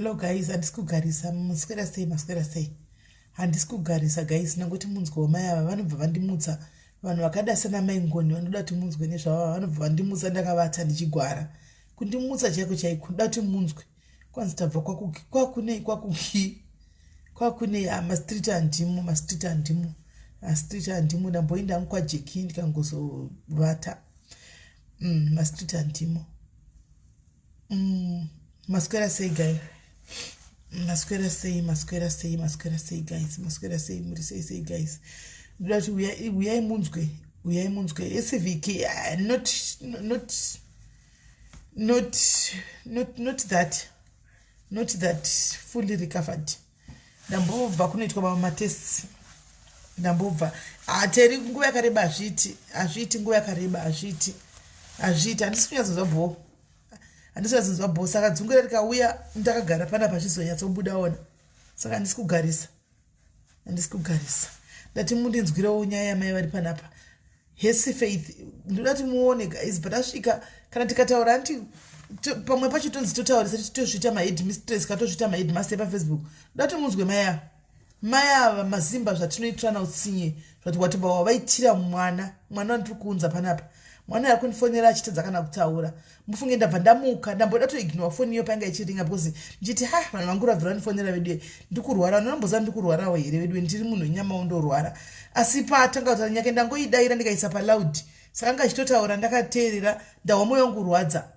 Hello guys, handisi kugarisa. Maswera sei, maswera sei? Handisi kugarisa guys, nekuti munzwa wamai ava vanobva vandimutsa. Vanhu vakada sana mai Ngoni vanoda kuti munzwe nezvavo, vanobva vandimutsa ndakavata ndichigwara. Kundimutsa chaiko chaiko, ndoda kuti munzwe. Kwanzi tabva kwakuki, kwakunei, kwakuki. Kwakunei, ah, mastreet handimo, mastreet handimo. Mastreet handimo, ndamboenda hangu kwaJeki ndikangozovata. Mastreet handimo. Maswera sei guys? Maswera sei, maswera sei, maswera sei guys? Maswera sei, muri sei sei guys? Ndoda kuti uyai munzwe, uyai munzwe. SVK, not, not, not, not, not that, not that fully recovered. Ndambobva kunoitwa mamwe matests, ndambobva hateri nguva yakareba, hazviiti, hazviiti nguva yakareba, hazviiti, hazviiti. Handisi kunyatsonzwa bho, handisi kunyatsonzwa bho. Saka dzungu rikauya ndakagara panapa zvizonyatsobuda ona. Saka handisi kugarisa, handisi kugarisa. Ndati mundinzwirewo nyaya yamai vari panapa, Hesi Faith. Ndoda kuti muone guys, but asvika kana tikataura anti pamwe pacho tonzi totaurisa totozviita mahead mistress kana tozviita mahead master pafacebook. Ndoda kuti munzwe mai ava, mai ava mazimba zvatinoitirana utsinye zvati watobva wavaitira mwana, mwana wandiri kuunza panapa. Mwana ari kundifonera achitadza kana kutaura. Mufunge ndabva ndamuka, ndamboda toignore foni iyo painga ichiringa because ndichiti ha vanhu vangu rabvira vandifonera veduwe, ndikurwara. Vanhu vanomboziva ndikurwarawo here veduwe? Ndiri munhu wenyama wondorwara. Asi paatanga kutaura nyake ndangoidaira ndikaisa paloud, saka anga achitotaura ndakateerera, ndahwa mwoyo wangu kurwadza.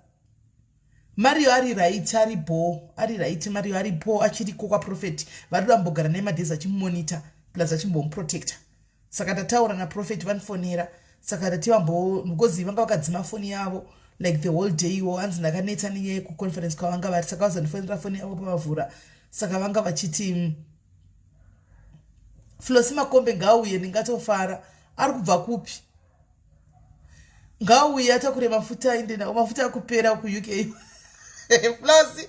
Mario ari right, ari bho, ari right. Mario aripo, achiriko kwaprofeti. Vari kuda mbogara naye madhezi achimumonita plus achimbomuprotecta. Saka ndataura naprofeti, vandifonera, saka ndati vambo because vanga vakadzima foni yavo like the whole day wo. Hanzi ndakanetsa nenyaya yekuconference kwavanga vari, saka vazondifonera foni yavo pavavhura. Saka vanga vachiti Flosi Makombe ngauye, ndingatofara. Ari kubva kupi? Ngauye atakure mafuta aende nawo, mafuta akupera kuUK. Flosi,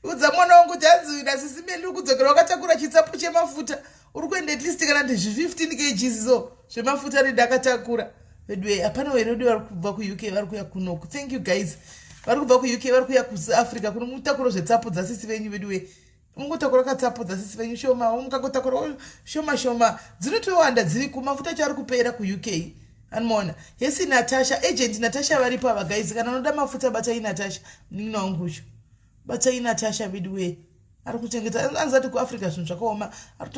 udza mwana wangu kuti hanzi nasisi Meli uri kudzokera wakatakura chitsapu chemafuta. Uri kuenda at least kana ndizvi 15 kgs so zvemafuta ndakatakura. Veduwe, hapana here vedu vari kubva kuUK vari kuuya kunoku? Thank you guys. Vari kubva kuUK vari kuuya kuAfrica kuno, mutakuro zvetsapu dzasisi venyu veduwe. Mungotakura katsapu dzasisi venyu shoma, mukangotakura shoma shoma dzinotowanda dziri mafuta acho ari kupera kuUK. Anomaona yesi Natasha, agent Natasha varipo ava guys. Kana unoda mafuta batai Natasha, munin'ina wangu ucho. Batai Natasha veduwe, ari kuchengeta. Anzati kuAfrica zvinhu zvakaoma, ari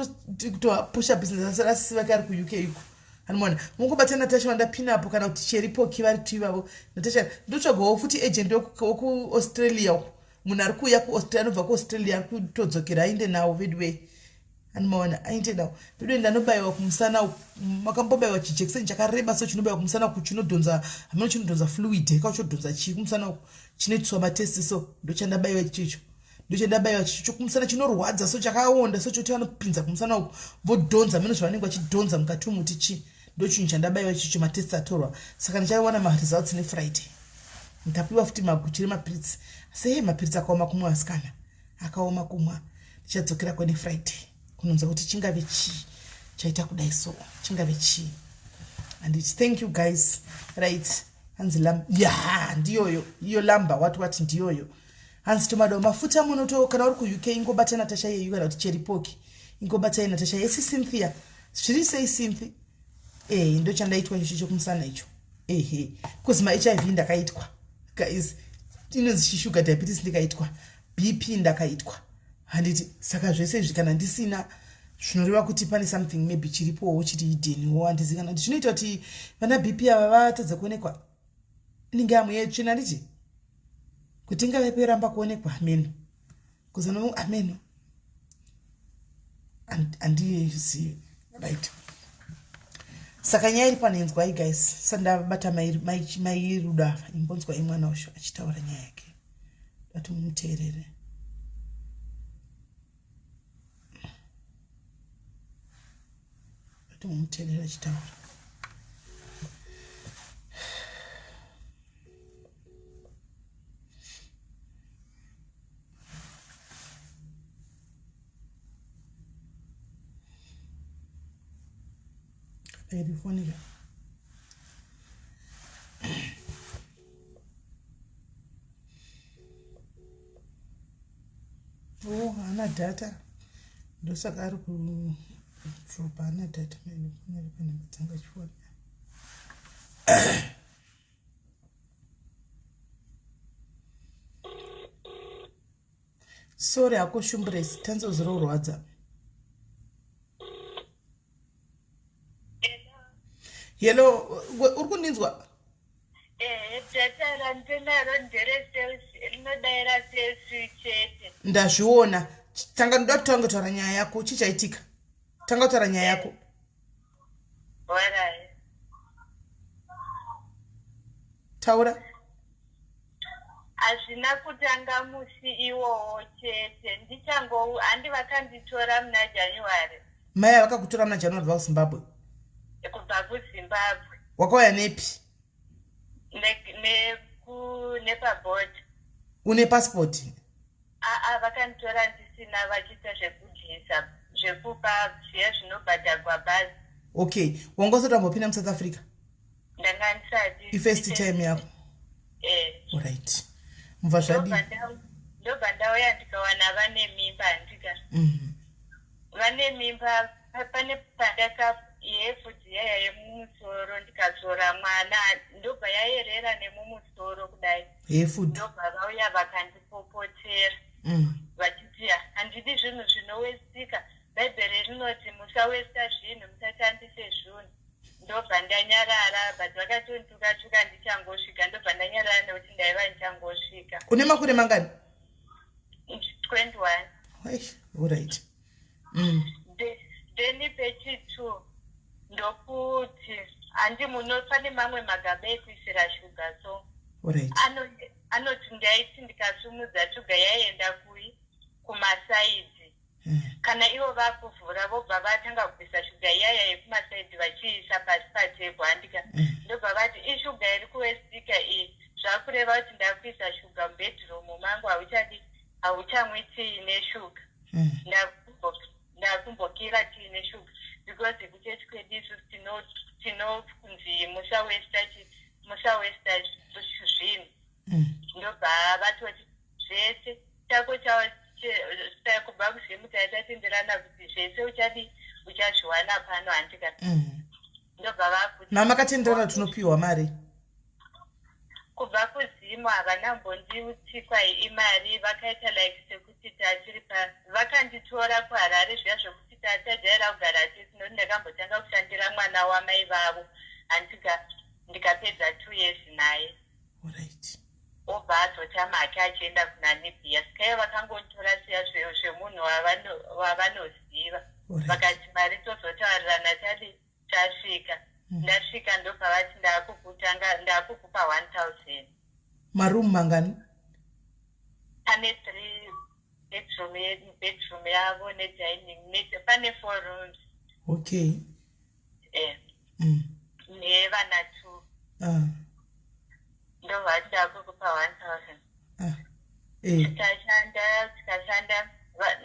kutopusha business rasisi vake ari kuUK iko. Anomaona mungobata Natasha wandapinapo kana kuti Cheripoki vari tu ivavo. Natasha ndotsvagawo futi agent wekuAustralia uko, munhu ari kuuya kuAustralia, anobva kuAustralia ari kutodzokera ainde nawo veduwe. Anomaona ainde nawo veduwe. Ndanobayiwa kumusana, makambobayiwa chijekiseni chakareba so chinobayiwa kumusana uku, chinodhonza hameno chinodhonza fluid eka chodhonza chii kumusana uku, chinoitiswa matesti so. Ndochandabayiwa ichicho, ndochandabayiwa chicho kumusana, chinorwadza so, chakaonda so, choti vanopinza kumusana uku vodhonza meno zvavanenge vachidhonza mukati umuti chii. Ndochinhu chandabayiwa chicho, matesti atorwa, saka ndichawana maresults nefriday. Ndapiwa futi maguchi remapiritsi, asi hei, mapiritsi akaoma kumwa asikana, akaoma kumwa. Ndichadzokera kwane Friday kunonzwa kuti chingave chii chaita kudai so, chingave chii. Anditi thank you guys. Right, hanzi ya ndiyoyo iyo lamba wati wati ndiyoyo. Hanzi tomadawo mafuta munoto kana uri kuUK ingobata Natasha yeyu kana kuti Cheripoki, ingobatai Natasha yesi. Cynthia, zviri sei Cynthia? Eh, ndochandaitwa icho chokumusana icho, ehe, because maHIV ndakaitwa guys, inonzi chishuga diabetes ndikaitwa, BP ndakaitwa, handiti? Saka zvese izvi kana ndisina zvinoreva kuti pane something maybe chiripowo chiri hidden, handizi kana kuti zvinoita kuti vana BP ava vatadza kuonekwa. Inenge amwe yetsvina, handiti? Kuti ingave peramba kuonekwa ameno kuzano ameno handizivi. Right, saka nyaya iri panenzwai guys, sandabata mairudo ava, imbonzwai mwana usho achitaura nyaya yake, dati mumuteerere. Dati mumuteerere achitaura. Telefonira. data, ndosaka ari kudropa. Haana data panhamba dzanga chifona. Sorry hako Shumbres, tanzozororwadza. Hello, uri kundinzwa? Ehe, data randinaro ndere rinodaira sesu chete. Ndazviona. Tanga ndoda kutanga kutaura nyaya yako. Chii chaitika? Tanga kutaura nyaya yako. Alright. Taura. Hazvina kutanga musi iwowo chete. Ndichango handi vakanditora muna January. Mai vakakutora muna January kubva kuZimbabwe? Kubva kuZimbabwe. Wakauya nepi? Nepabhodha. Une passport? Aa, vakanditora ndisina, vachiita zvekudyisa, zvekupa zviya zvinobhadhagwa bhazi. Okay, wanga usati wambopinda muSouth Africa? Ndanga ndisati. Ifirst time yako? Eh. Alright, mubva zvadii? Ndobva ndauya ndikawana vane mimba, handika? Vane mimba. Pane pandaka yefudzi yaya yemumusoro, ndikazora mwana, ndobva yayerera nemumusoro kudai. Yefudzi. Ndobva vauya vakandipopotera vachiti handidi zvinhu zvinowestika, Bhaibheri rinoti musawesta zvinhu, musatambise zvinhu. Ndobva ndanyarara, but vakatonditukatuka ndichangosvika. Ndobva ndanyarara nekuti ndaiva ndichangosvika. Une makore mangani? 21. Alright. Then pechi2 ndokuti handi muno pane mamwe magaba ekuisira shuga, so anoti ndaiti ndikasumudza shuga yaienda kui kumasides. Kana ivo vakuvhura, vobva vatanga kubvisa shuga iyaya yekumasaidhi vachiisa pasi patable, handika? Ndobva vati ishuga iri kuwestika iyi, zvakureva kuti ndakuisa shuga mubedroom mangu, hauchadi, hauchamwi tii neshuga. Ndakumbokira tii neshuga because kuchechi kwedu isusu tinokunzi musawesta, musawesta zvinhu. Ndobva vatoti zvese chako kubva kuZimu taitatenderana kuti zvese uchadi uchazviwana pano, handika? Ndobva vakuti Mamakatenderana tinopiwa mari? Kubva kuZimu havana mbondiutikwa imari. Vakaita like sekuti tatiri pa vakanditora kuHarare zviya zvokuti tatajaira kugara tese, nokuti ndakambotanga kushandira mwana wamai vavo, handika? Ndikapedza 2 years naye. Obva azotama ake achienda kuNamibia. Saka ivo vakangonditora siya zvemunhu wavanoziva. Vakati mari tozotaurirana tadi tasvika. Ndasvika, ndobva vati ndakukutanga ndakukupa 1000. Maroom mangani? Pane three bedroom, bedroom yavo nedining, pane four rooms. Nevana two. Ndobva vati ndakukupa 1000. Tikashanda, tikashanda,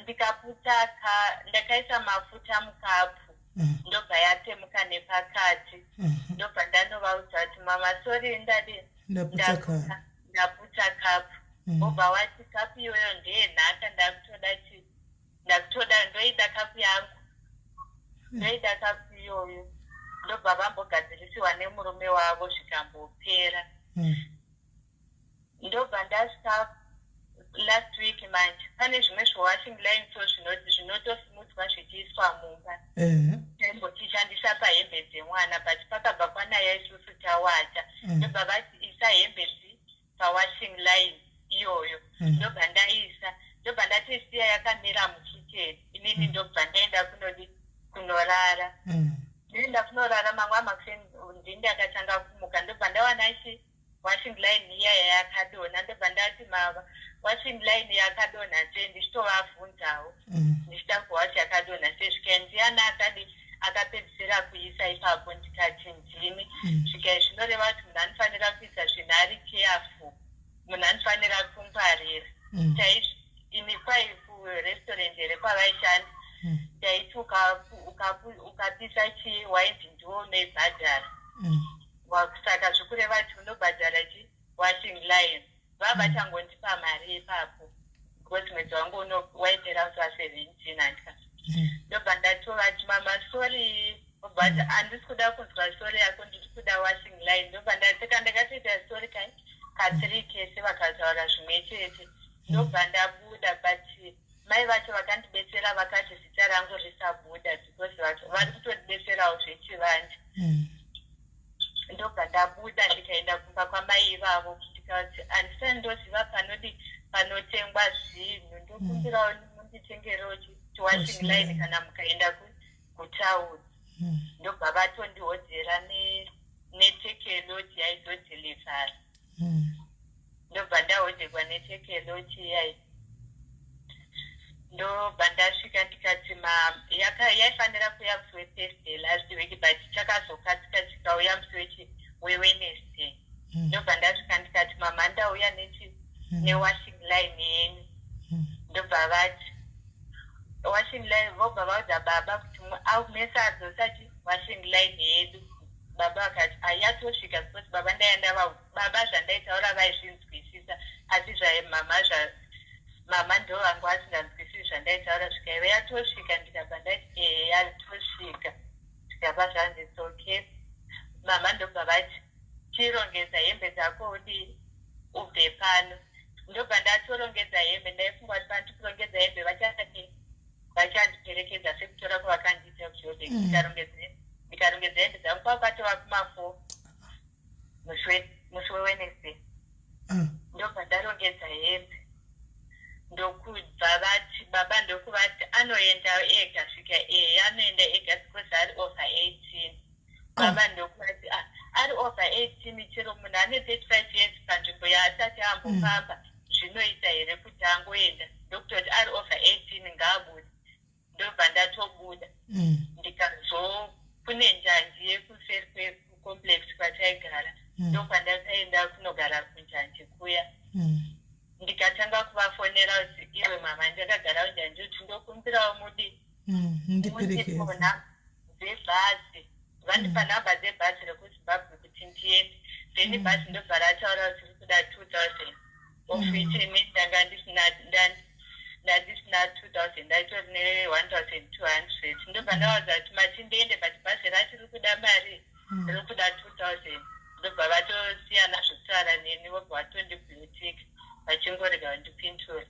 ndikaputa ka ndakaisa mafuta mukapu. Ndobva yatemuka nepakati. Ndobva ndanovaudza kuti, "Mama, sorry, ndadi ndaputa kapu." Vobva wati kapu iyoyo ndeyenhaka, ndakutoda chi ndakutoda, ndoida kapu yangu, ndoida kapu iyoyo. Ndobva vambogadzirisiwa nemurume wavo, zvikambopera. Ndobva ndasvika last week manje, pane zvimwe zvewashing line, so zvinotosimudzwa zvichiiswa mumba. Taimbotichandisa pahembe dzemwana, but pakabva kwanaya isusu tawacha. Ndobva vati isa hembe dzi pawashing line iyoyo. Ndobva ndaisa, ndobva ndatisiya yakamira mukicheni inini. Ndobva ndaenda kunodi kunorara. Ndoenda kunorara, mamwe amakuseni ndini ndakatanga kumuka, ndobva ndawana chi washing line iyaya yakadonha. Ndobva ndati, "Mava, washing line yakadonha sei?" Ndichitovabvunzawo, ndichida kuwachi yakadonha sei. Svikai ndiani akadi akapedzisira kuisa ipapo? Ndikati ndimi. Svikai zvinoreva kuti munhu anofanira kuisa zvinhu ari careful, munhu anofanira kungwarira. Taizvi imi kwai kurestaurant here kwavaishanda, taiti ukapisa chii, wainzi ndiwo unoibhadhara. Saka zvikureva kuti unobhadhara chi washing line. Vava vachangondipa mari ipapo. Because mwedzi wangu uno waipera musi wa17, handika? Ndobva ndatovati, "Mama, sorry." Obva ati, "Handisi kuda kunzwa sorry yako, ndiri kuda washing line." Ndobva ndateka, ndakatoita sorry kai ka3 kese, vakataura zvimwe chete. Ndobva ndabuda, but mai vacho vakandibetsera, vakati zita rangu risabuda because vari kutondibetserawo zvechivande. Ndobva ndabuda, ndikaenda kumba kwamai ivavo, ndikati, "Handisati ndoziva panodi panotengwa zvinhu, ndokumbirawo munditengerewo chiwashing line kana mukaenda kutauni." Ndobva vatondihodzera neTakealot yaizodhilivhara. Ndobva ndahodhegwa neTakealot iyai. Ndobva ndasvika, ndikati yaifanira kuuya musi weThursday last week, but chakazokatsika chikauya musi weWednesday. Ndobva ndasvika, ndikati, "Mama, ndauya nechi newashing line yenyu." Ndobva vati washing line, vobva vaudza baba kuti mese adzosa chi washing line yedu. Baba vakati ayatosvika, because baba ndaenda, baba zvandaitaura vaizvinzwisisa, asi zvamama zva mama ndo vangu vasinganzwisisi zvandaitaura. Zvikaiva yatosvika? Ndikabva ndati, "Ehe, yatosvika." Zvikabva zvanzi, "It's okay, mama." Ndobva vati, "Chirongedza hembe dzako, udi ubve pano." Ndobva ndatorongedza hembe. Ndaifunga kuti pandiri kurongedza hembe vachati vachandiperekedza sekutora kwavakandiita kuJobek. Ndikarongedza hembe dzangu, kwakwatova kuma4 musi weWednesday. Ndobva ndarongedza hembe, ndokubva vati, baba ndokuvati, "Anoenda ega?" Svika, "Ehe, anoenda ega because ari over 18." Baba ndokuvati, "Ah, ari over 18, chero munhu ane 35 years panzvimbo yaasati ambofamba, zvinoita here kuti angoenda? Ndokutoti ari over 18, ngaabude." Ndobva ndatobuda. Ndikazo kune njanji yekuseri kwekucomplex kwataigara. Ndokwandakaenda kunogara kunjanji kuya. Ndikatanga kuvafonera kuti, "Iwe mama, ndakagara kunjanji, kuti ndokumbirawo mudi Ndiperekedze. Mundipona dzebhazi." Vandipa nhamba dzebhazi rekuZimbabwe kuti ndiende. Then bhazi ndobva rataura kuti riri kuda 2000, of which ini ndanga ndisina, ndandisina 2000, ndaitori ne1200. Ndobva ndavaudza kuti, "Mati ndiende, but bhazi racho riri kuda mari, riri kuda 2000." Ndobva vatosiyana zvekutaura neni, vobva vatondiblutika, vachingorega kundipindura.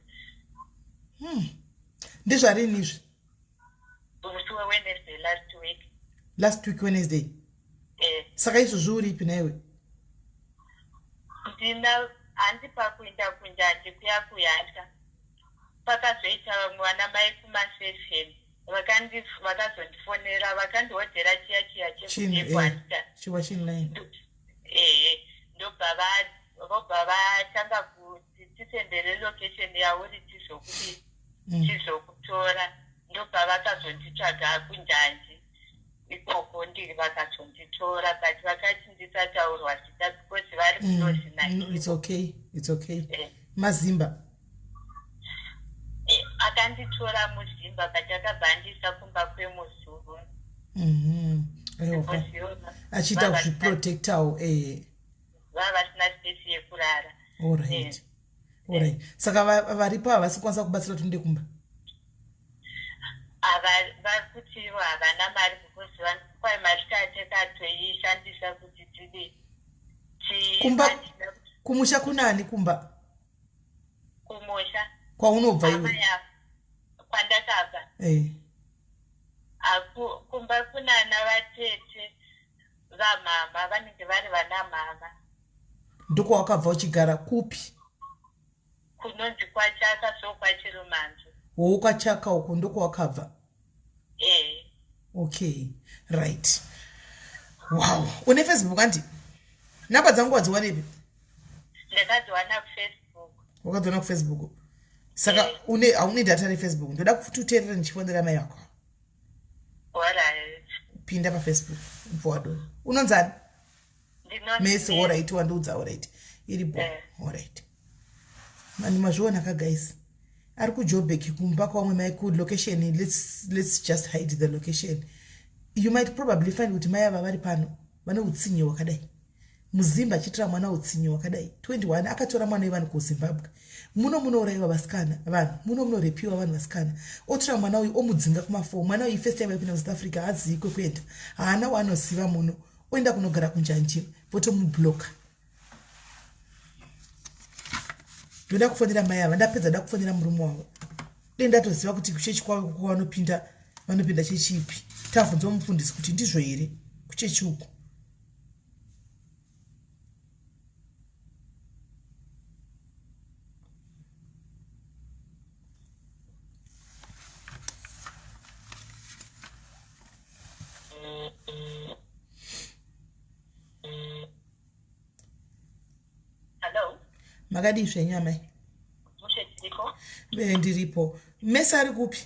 Ndezvarini izvi? Musi weWednesday last week. Last week Wednesday? Eh. Saka izvozvo uripi naiwe? Ndina handi pakuenda kunjanji kuya kuyatya. Pakazoita vamwe vana mai kuma7 vakazondifonera, vakandihodhera chiya chiya Chinhu, chekudekwanita. Chiwashing line. Ehe. Ndobva vobva vatanga kuti, "Tisendere location yauri tizokudi tizokutora." Ndobva vakazonditsvaga kunjanji ikoko, ndiri vakazonditora, but vakati ndisataurwa zita because vari close No, it's okay, it's okay. Eh. Mazimba? Eh, akanditora muZimba, but akabva andisa kumba kwemuzuru. Aiwa, Because ivo achiita kuzviprotectawo, eh. Vava vasina space yekurara. Alright, saka varipo havasi kukwanisa kubatsira kuti unde kumba? Vari kuti ivo havana mari because kwai mari takatoishandisa kuti tidi Kumba kumusha kunani kumba? Kumusha? Kwaunobva Hama iwe. Kwandakabva? Eh. Kumba kunana vatete vamama, vanenge vari vana mama. Ndokwawakabva uchigara kupi? Kunonzi kwaChaka, so kwaChirumanzu. Wo, kwaChaka uko ndokwawakabva? Eh. Okay, right. Wow, une Facebook andi? Namba dzangu wadziwanepi? Ndakadziwana kuFacebook. Wakadziwana kuFacebook. Saka Eh. une haune data reFacebook? Ndoda kuti uteerere ndichifonera mai vako. Alright. Pinda paFacebook, ubva wadona. Unonzani? Ndinonzi Mese. Alright, wandiudza. Alright, iripo. Eh. Alright, mani mazviona ka, guys? Ari kuJobek kumba kwamwe mai ku location. Let's just hide the location. You might probably find kuti mai ava vari pano vane utsinye hwakadai. Muzimba achiitira mwana utsinye wakadai. 21 akatora mwana wevanhu kuZimbabwe. Muno munourayiwa vasikana, vanhu muno munorepiwa vanhu vasikana. Otora mwana uyu omudzinga kuma4. Mwana uyu first time aipinda muSouth Africa haazivi kwekuenda. Haana waanoziva muno. Oenda kunogara kunjanji votomubloka. Ndoda kufonera mai ava, ndapedza nda kufonera murume wavo. Dei ndatoziva kuti kuchechi kwavo kuko vanopinda vanopinda chechi ipi. Tavhunzwa mufundisi kuti ndizvo here kuchechi uko. Hello. Makadii zvenyu amai? Mushe ndiripo. Eh, ndiripo. Mesi ari kupi?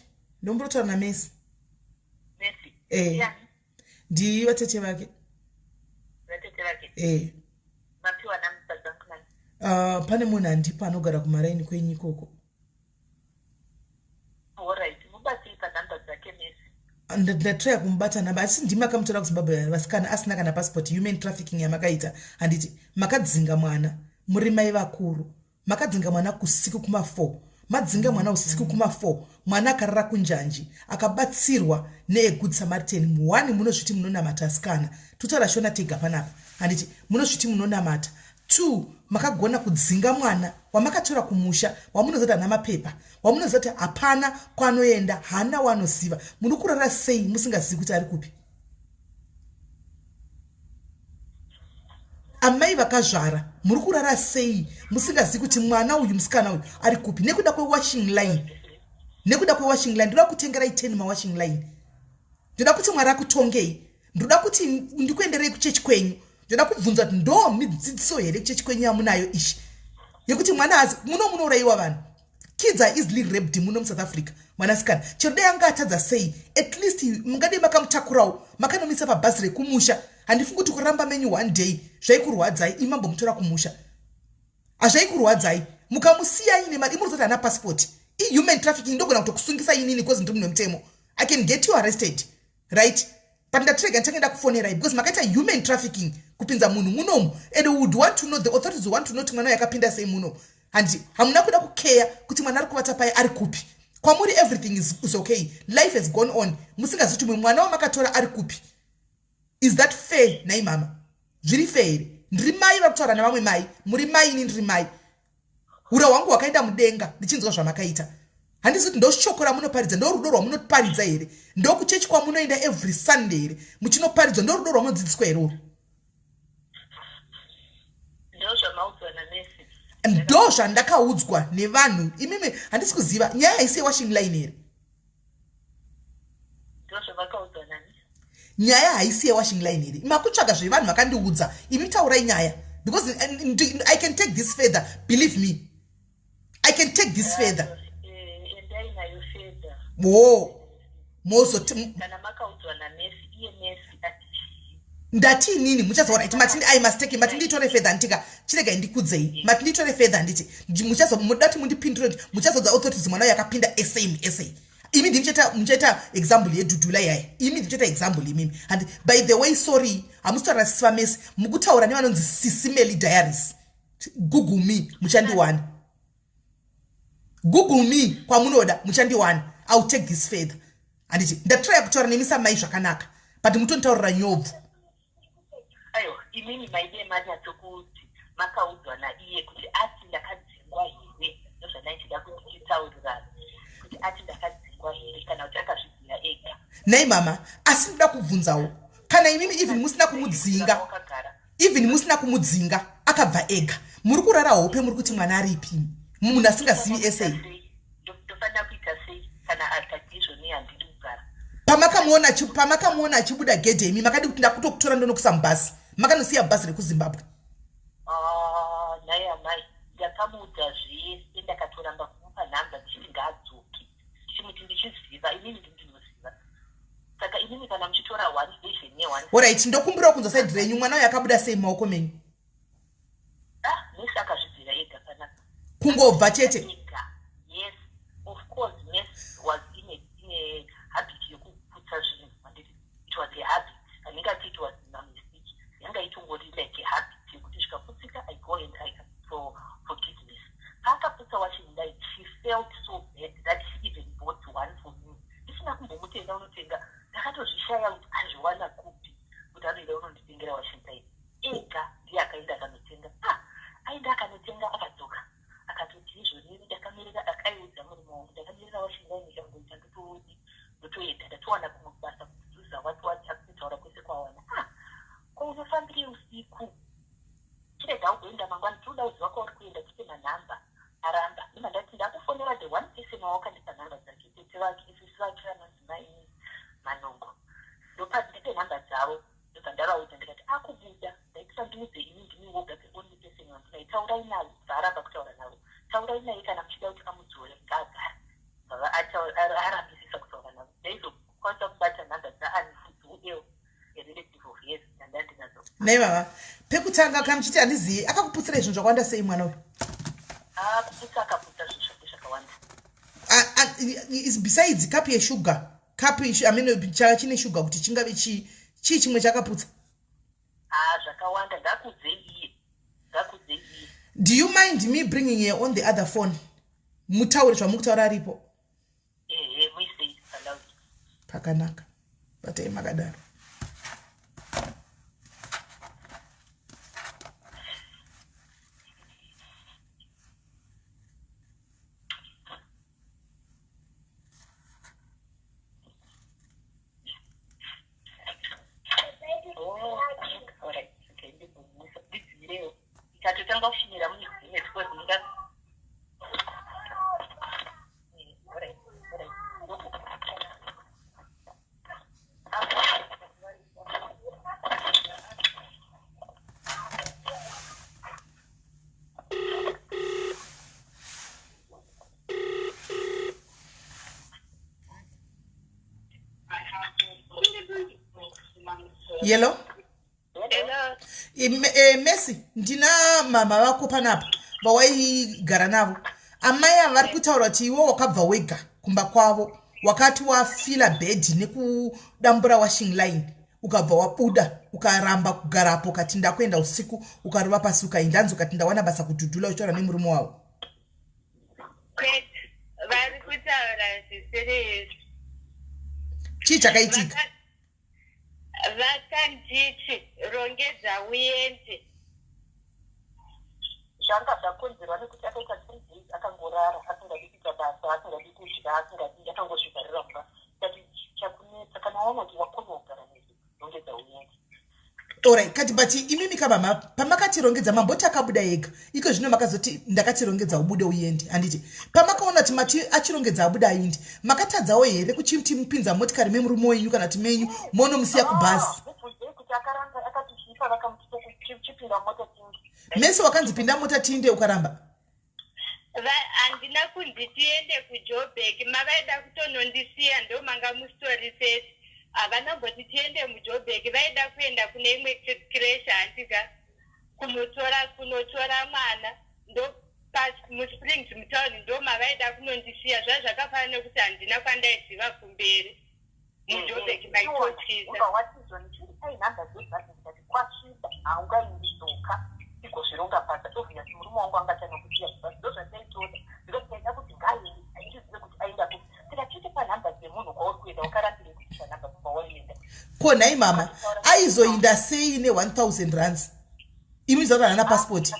Ndombotaura naMesi. Mesi. Eh. Yeah. Ndi vatete vake. Vatete vake. Eh. Mapiwa namba dzangu nani? Pane munhu andipa anogara kumaraini kwenyu ikoko. Alright, mubatei panhamba dzake Mesi. Ndatraya kumubata namba asi ndimi makamutora kuZimbabwe vasikana asina kana passport, human trafficking yamakaita handiti makadzinga mwana muri mai vakuru makadzinga mwana kusiku kuma4 madzinga mwana usiku kuma4 mwana akarara kunjanji akabatsirwa neagood Samaritan. One, munozviti munonamata asikana, totaura Shona tega panapa handiti munozviti munonamata. Two, makagona kudzinga mwana wamakatora kumusha wamunoziva kuti hana mapepa, wamunoziva kuti hapana kwanoenda, hana waanoziva. Muri kurara sei musingazivi kuti ari kupi? Amai vakazvara, muri kurara sei musingazivi kuti mwana uyu, musikana uyu ari kupi? Nekuda kwewashing line, nekuda kwewashing line. Ndoda kutengerai 10 mawashing line. Ndoda kuti Mwari akutongei. Ndoda kuti ndikuenderei kuchechi kwenyu. Ndoda kubvunza kuti ndo midzidziso here kuchechi kwenyu yamunayo ishi yekuti mwana azi muno munourayiwa vanhu, kids are easily raped muno muSouth Africa. Mwanasikana chero dai anga atadza sei, at least mungadei makamutakurawo makanomisa pabhazi rekumusha. Handifungi kuti kuramba menyu one day zvaikurwadzai. Imambomutora kumusha hazvaikurwadzai, mukamusiya ine mari imurozati hana passport, ihuman trafficking. Ndogona kutokusungisa inini because ndiri munhu wemutemo. I can get you arrested, right? But ndatirega ndichange ndakufonerai because makaita human trafficking kupinza munhu munomu, and we would want to know, the authorities want to know kuti mwana uyu akapinda sei muno. Handi hamuna kuda kukeya kuti mwana ari kuvata pai, ari kupi. Kwamuri everything is okay, life has gone on, musingazivi kuti mumwe mwana wamakatora ari kupi. Is that fair nai mama? Zviri fair here? Ndiri mai vari kutaura navamwe mai. Muri mai, ini ndiri mai. Ura hwangu hwakaenda mudenga ndichinzwa zvamakaita. Handisi kuti ndoshoko ramunoparidza, ndorudo rwamunoparidza here? Ndokuchechi kwamunoenda every Sunday here muchinoparidzwa? Ndorudo rwamunodzidziswa here urwu? Ndozvamaudzwa naMesi? Ndo zvandakaudzwa nevanhu. Imimi handisi kuziva nyaya haisi yewashing line here? Ndozvavakaudzwa nani? Nyaya haisi yewashing line here? Makutsvaga zvevanhu vakandiudza. Imi taurai nyaya because I can take this further. Believe me, I can take this further. Endai nayo further. Wo mozoti Kana makaudzwa naMesi, iye Mesi ati chii? Ndati inini muchazoona iti mati I must take, mati nditore further. Handitika chiregai ndikudzei, mati nditore further. Handiti muchazo muda kuti mundipindure kuti muchazodza authorities mwana uyu akapinda same sa. Imi ndimi muchaita example yedhudhula yaya. Imi ndimi muchaita example imimi. Handi by the way, sorry, hamusi kutaura sisi vaMesi, mukutaura nevanonzi Sisi Melly Diaries. Google me, muchandiwana. Google me kwamunoda, muchandiwana. I will take this further. Handiti ndatraya kutaura nemi samai zvakanaka, but mutonditaurira nyobvu. Aiwa, imimi maide manyatsokuti makaudzwa naiye kuti ati ndakadzingwa here? Ndozvandaichida kuti titaurirane, kuti ati ndakadzingwa here kana kuti akazvidzira ega. Nai mama, asi ndoda kubvunzawo, kana imimi even musina kumudzinga, Wakagara. Even musina kumudzinga akabva ega, muri kurara hope muri kuti mwana aripi, munhu asingazivi sa? Ndofanira kuita sei kana akati izvoni handidi kugara? Pamakamuona achibuda gedhe, imi makadi kuti ndakutokutora ndonokusa mubhasi, makanosiya bhazi rekuZimbabwe? Ah, nhai amai, ndakamuudza zvese, ndakatoramba kumupa nhamba ndichiti ngaadzoke, ndichimuti ndichiziva inini ndinoziva. Saka inini kana muchitora one version neone Alright, ndokumbirawo kunzwa side renyu. Mwana uyu akabuda sei mumaoko menyu? Ah, Mesi akazvidzira ega panapa. Kungobva chete? Ega, yes. Of course Messi was in a habit yekuputsa zvinhu, handiti? It was a habit, handingati it was mamistake, yanga itongori like a habit. mangwana tinoda kuziva kwauri kuenda tipe manhamba aramba ima ndati ndakufonera the one person wawakandipa nhamba dzake tete vake sisi vake vanonzi mai manongo ndopa ndipe nhamba dzavo ndobva ndavaudza ndikati akubuda ndaitira ndiudze ini ndini woga the only person wandinaye taurai naye bva aramba kutaura navo taurai naye kana muchida kuti amudzore ngaagare arambisisa kutaura navo ndaizokwanisa kubata nhamba dzaani futi who a relative of his ndandandinadzo. Nei mama, pekutanga kana muchiti handizivi, akakuputsirai zvinhu zvakawanda sei mwana uyu? Kuputsa akaputsa zvinhu zvake zvakawanda. Is besides kapu yeshuga, kapu, I mean, chava chine shuga kuti chingave chii, chii chimwe chakaputsa? Ha, zvakawanda, ngakudzei iye, ngakudzei iye. Do you mind me bringing her on the other phone, mutaure zvamukutaura aripo? Ehe, muisei paloud. Pakanaka, batai makadaro. Oh, alright, okay, ndibvumisa ndidzivirewo ikatotanga kushinyira muidzime because munga alright, alright. Yelo. Hello. Messi, ndina mama vako panapa vawaigara navo. Amai ava vari kutaura kuti iwe wakabva wega kumba kwavo, wakati wafila bhedhi nekudambura washing line, ukabva wabuda, ukaramba kugarapo, ukati ndakuenda usiku, ukarova pasi, ukainda nzi ukati ndawana basa kudhudhula, uchitaura nemurume wavo. Kwete, vari kutaura zvisiri izvo. Chii chakaitika? Vakanditi rongedza uende. Zvanga zvakonzerwa nekuti akaita 3 days akangorara, asingadi kuita basa, asingadi kudya, asingadi, akangozvivharira mumba. Kati chakunetsa, kana waona kuti wakona kugara nesu, rongedza uende. Alright, kati but imimi kamama, pamakatirongedza mamboti akabuda ega. Iko zvino makazoti ndakatirongedza ubude uende, handiti? Pamakaona kuti mati achirongedza abuda aindi, makatadzawo here kuchiti mupinza motikari memurume wenyu kana kuti menyu, monomusiya kubhazi? Mubvunzei kuti akaramba, akati chiipa vakamuti chipinda mota tingi. Mese wakanzi pinda mota tiinde, ukaramba? Handina kunzi tiende kuJobek. Mavaida kutonondisiya ndo manga musitori safe. Havana mboti tiende muJobek, vaida kuenda kune imwe creche, handika, kunotora mwana ndo muSprings mutauni, ndo mavaida kunondisiya. Zvaa zvakafanana nekuti handina kwandaiziva kumberi, muJobek maitotyisa. Ubva watizwa ndichiripai nhamba dzebhazi, ndikati kwasviba haungaindi, dzoka tigozvironga basa. Obvious murume wangu angatanokusiya kubhazi, ndo zvataitoda because taida kuti ngaaende, tizive kuti aenda kupi. Tikachiti panhamba dzemunhu kwauri kuenda, wakarambirei kuisa nhamba kwawaienda? Ko nhai mama, aizoinda sei ne1000 rands imi zati haana pasipoti?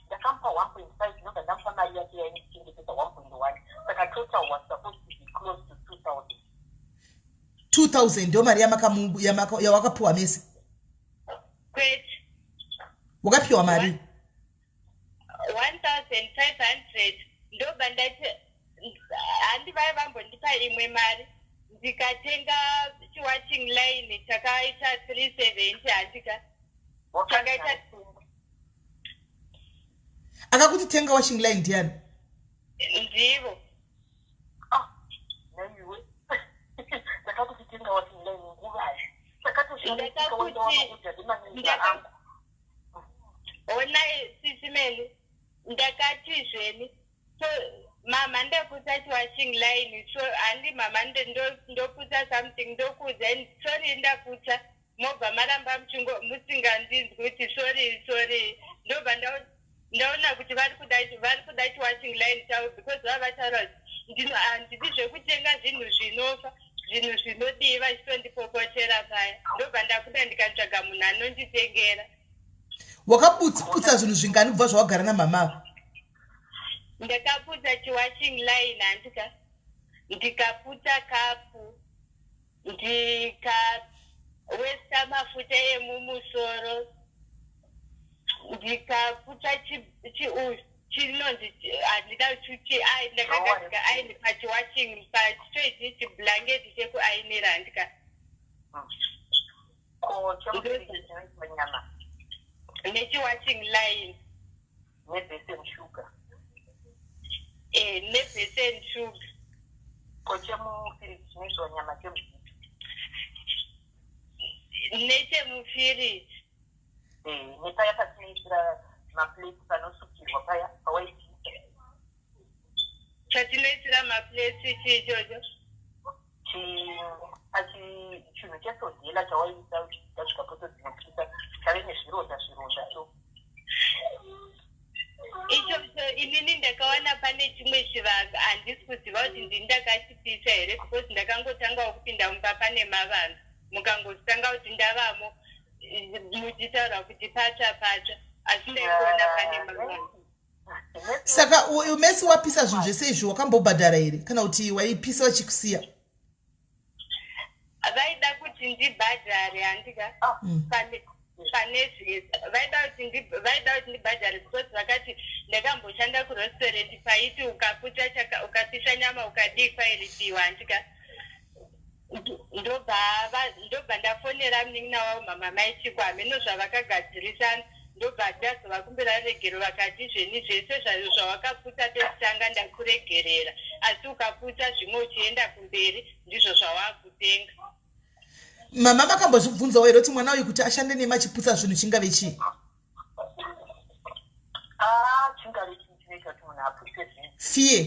Ndakamupa 1.5, ndobva ndamupa mari yake yainochengetesa 1.1, saka total was supposed to be close to 2000. 2000 ndo mari yawakapiwa mese? Kwete. Wakapiwa mari? 1500. Ndobva ndati handi vai vambondipa imwe mari, ndikatenga chiwashing line chakaita 370, handika, chakaita Akakuti tenga washing line ndiani? Ndivo. Ah, naiwe, ndakakuti tenga washing line nguvai? Ndakakuti onai sisi menu, ndakati zveni so mama ndaputsa chiwashing line, so handi mama ndoputsa something, ndokuudza sorry ndaputsa, mobva maramba musingandinzwi kuti sorry, sorry. Ndobva ndaona kuti vari kuda chiwashing line chavo because vava vataura kuti handidi zvekutenga zvinhu zvinofa, zvinhu zvinodii, vachitondipopotera paya. Ndobva ndabuda ndikatsvaga munhu anonditengera. Wakaputsa zvinhu zvingani kubva zvawagara namama? Ndakaputsa chiwashing line, handika, ndikaputsa kapu, ndikawesta mafuta emumusoro. Ndikaputsa chiuyu chinonzi handida chuchi ai ndakagadzika aini pachiwashing pachichoichi chiblanketi chekuainira handika. Ko chemufiriji chinoiswa nyama? Nechiwashing line. Nebesen sugar. Eh, nebesen sugar. Ko chemufiriji chinoiswa nyama chemuzipi? Nechemufiriji. Eh, nepaya patinoisira maplates panosukirwa paya pawaipisa. Chatinoisira maplates chii ichocho? Chinhu chesodhela chawaisa uchasvika poto dzinopisa chave nezvironda zvironda so. Ichocho inini ndakawana pane chimwe chivanga, handisi kuziva kuti ndini ndakachipisa here because ndakangotangawo kupinda mumba pane mavanga, mukangozitanga kuti ndavamo muchitaura kuti patsva patsva, asi ndaingoona pane mavanga. Saka Mesi wapisa zvinhu zvese izvi wakambobhadhara here kana kuti waipisa vachikusiya? Vaida kuti ndibhadhare handika pane zvese vaida kuti ndibhadhare because vakati ndakamboshanda kurestaurant paiti ukaputsa ukapisa nyama ukadii kwairipiwa handika. Ndobva ndafonera munin'ina wavo mama maichiko, hameno zvavakagadzirisana, ndobva ndazovakumbira regero, vakati zveni zvese zvawakaputsa pekutanga ndakuregerera, asi ukaputsa zvimwe uchienda kumberi ndizvo zvawakutenga. Mama makambozvibvunzawo here kuti mwana uyu kuti ashande nema achiputsa zvinhu chingave chii? Ah, chingave chii chinoita kuti munhu aputse zvinhu? Fear.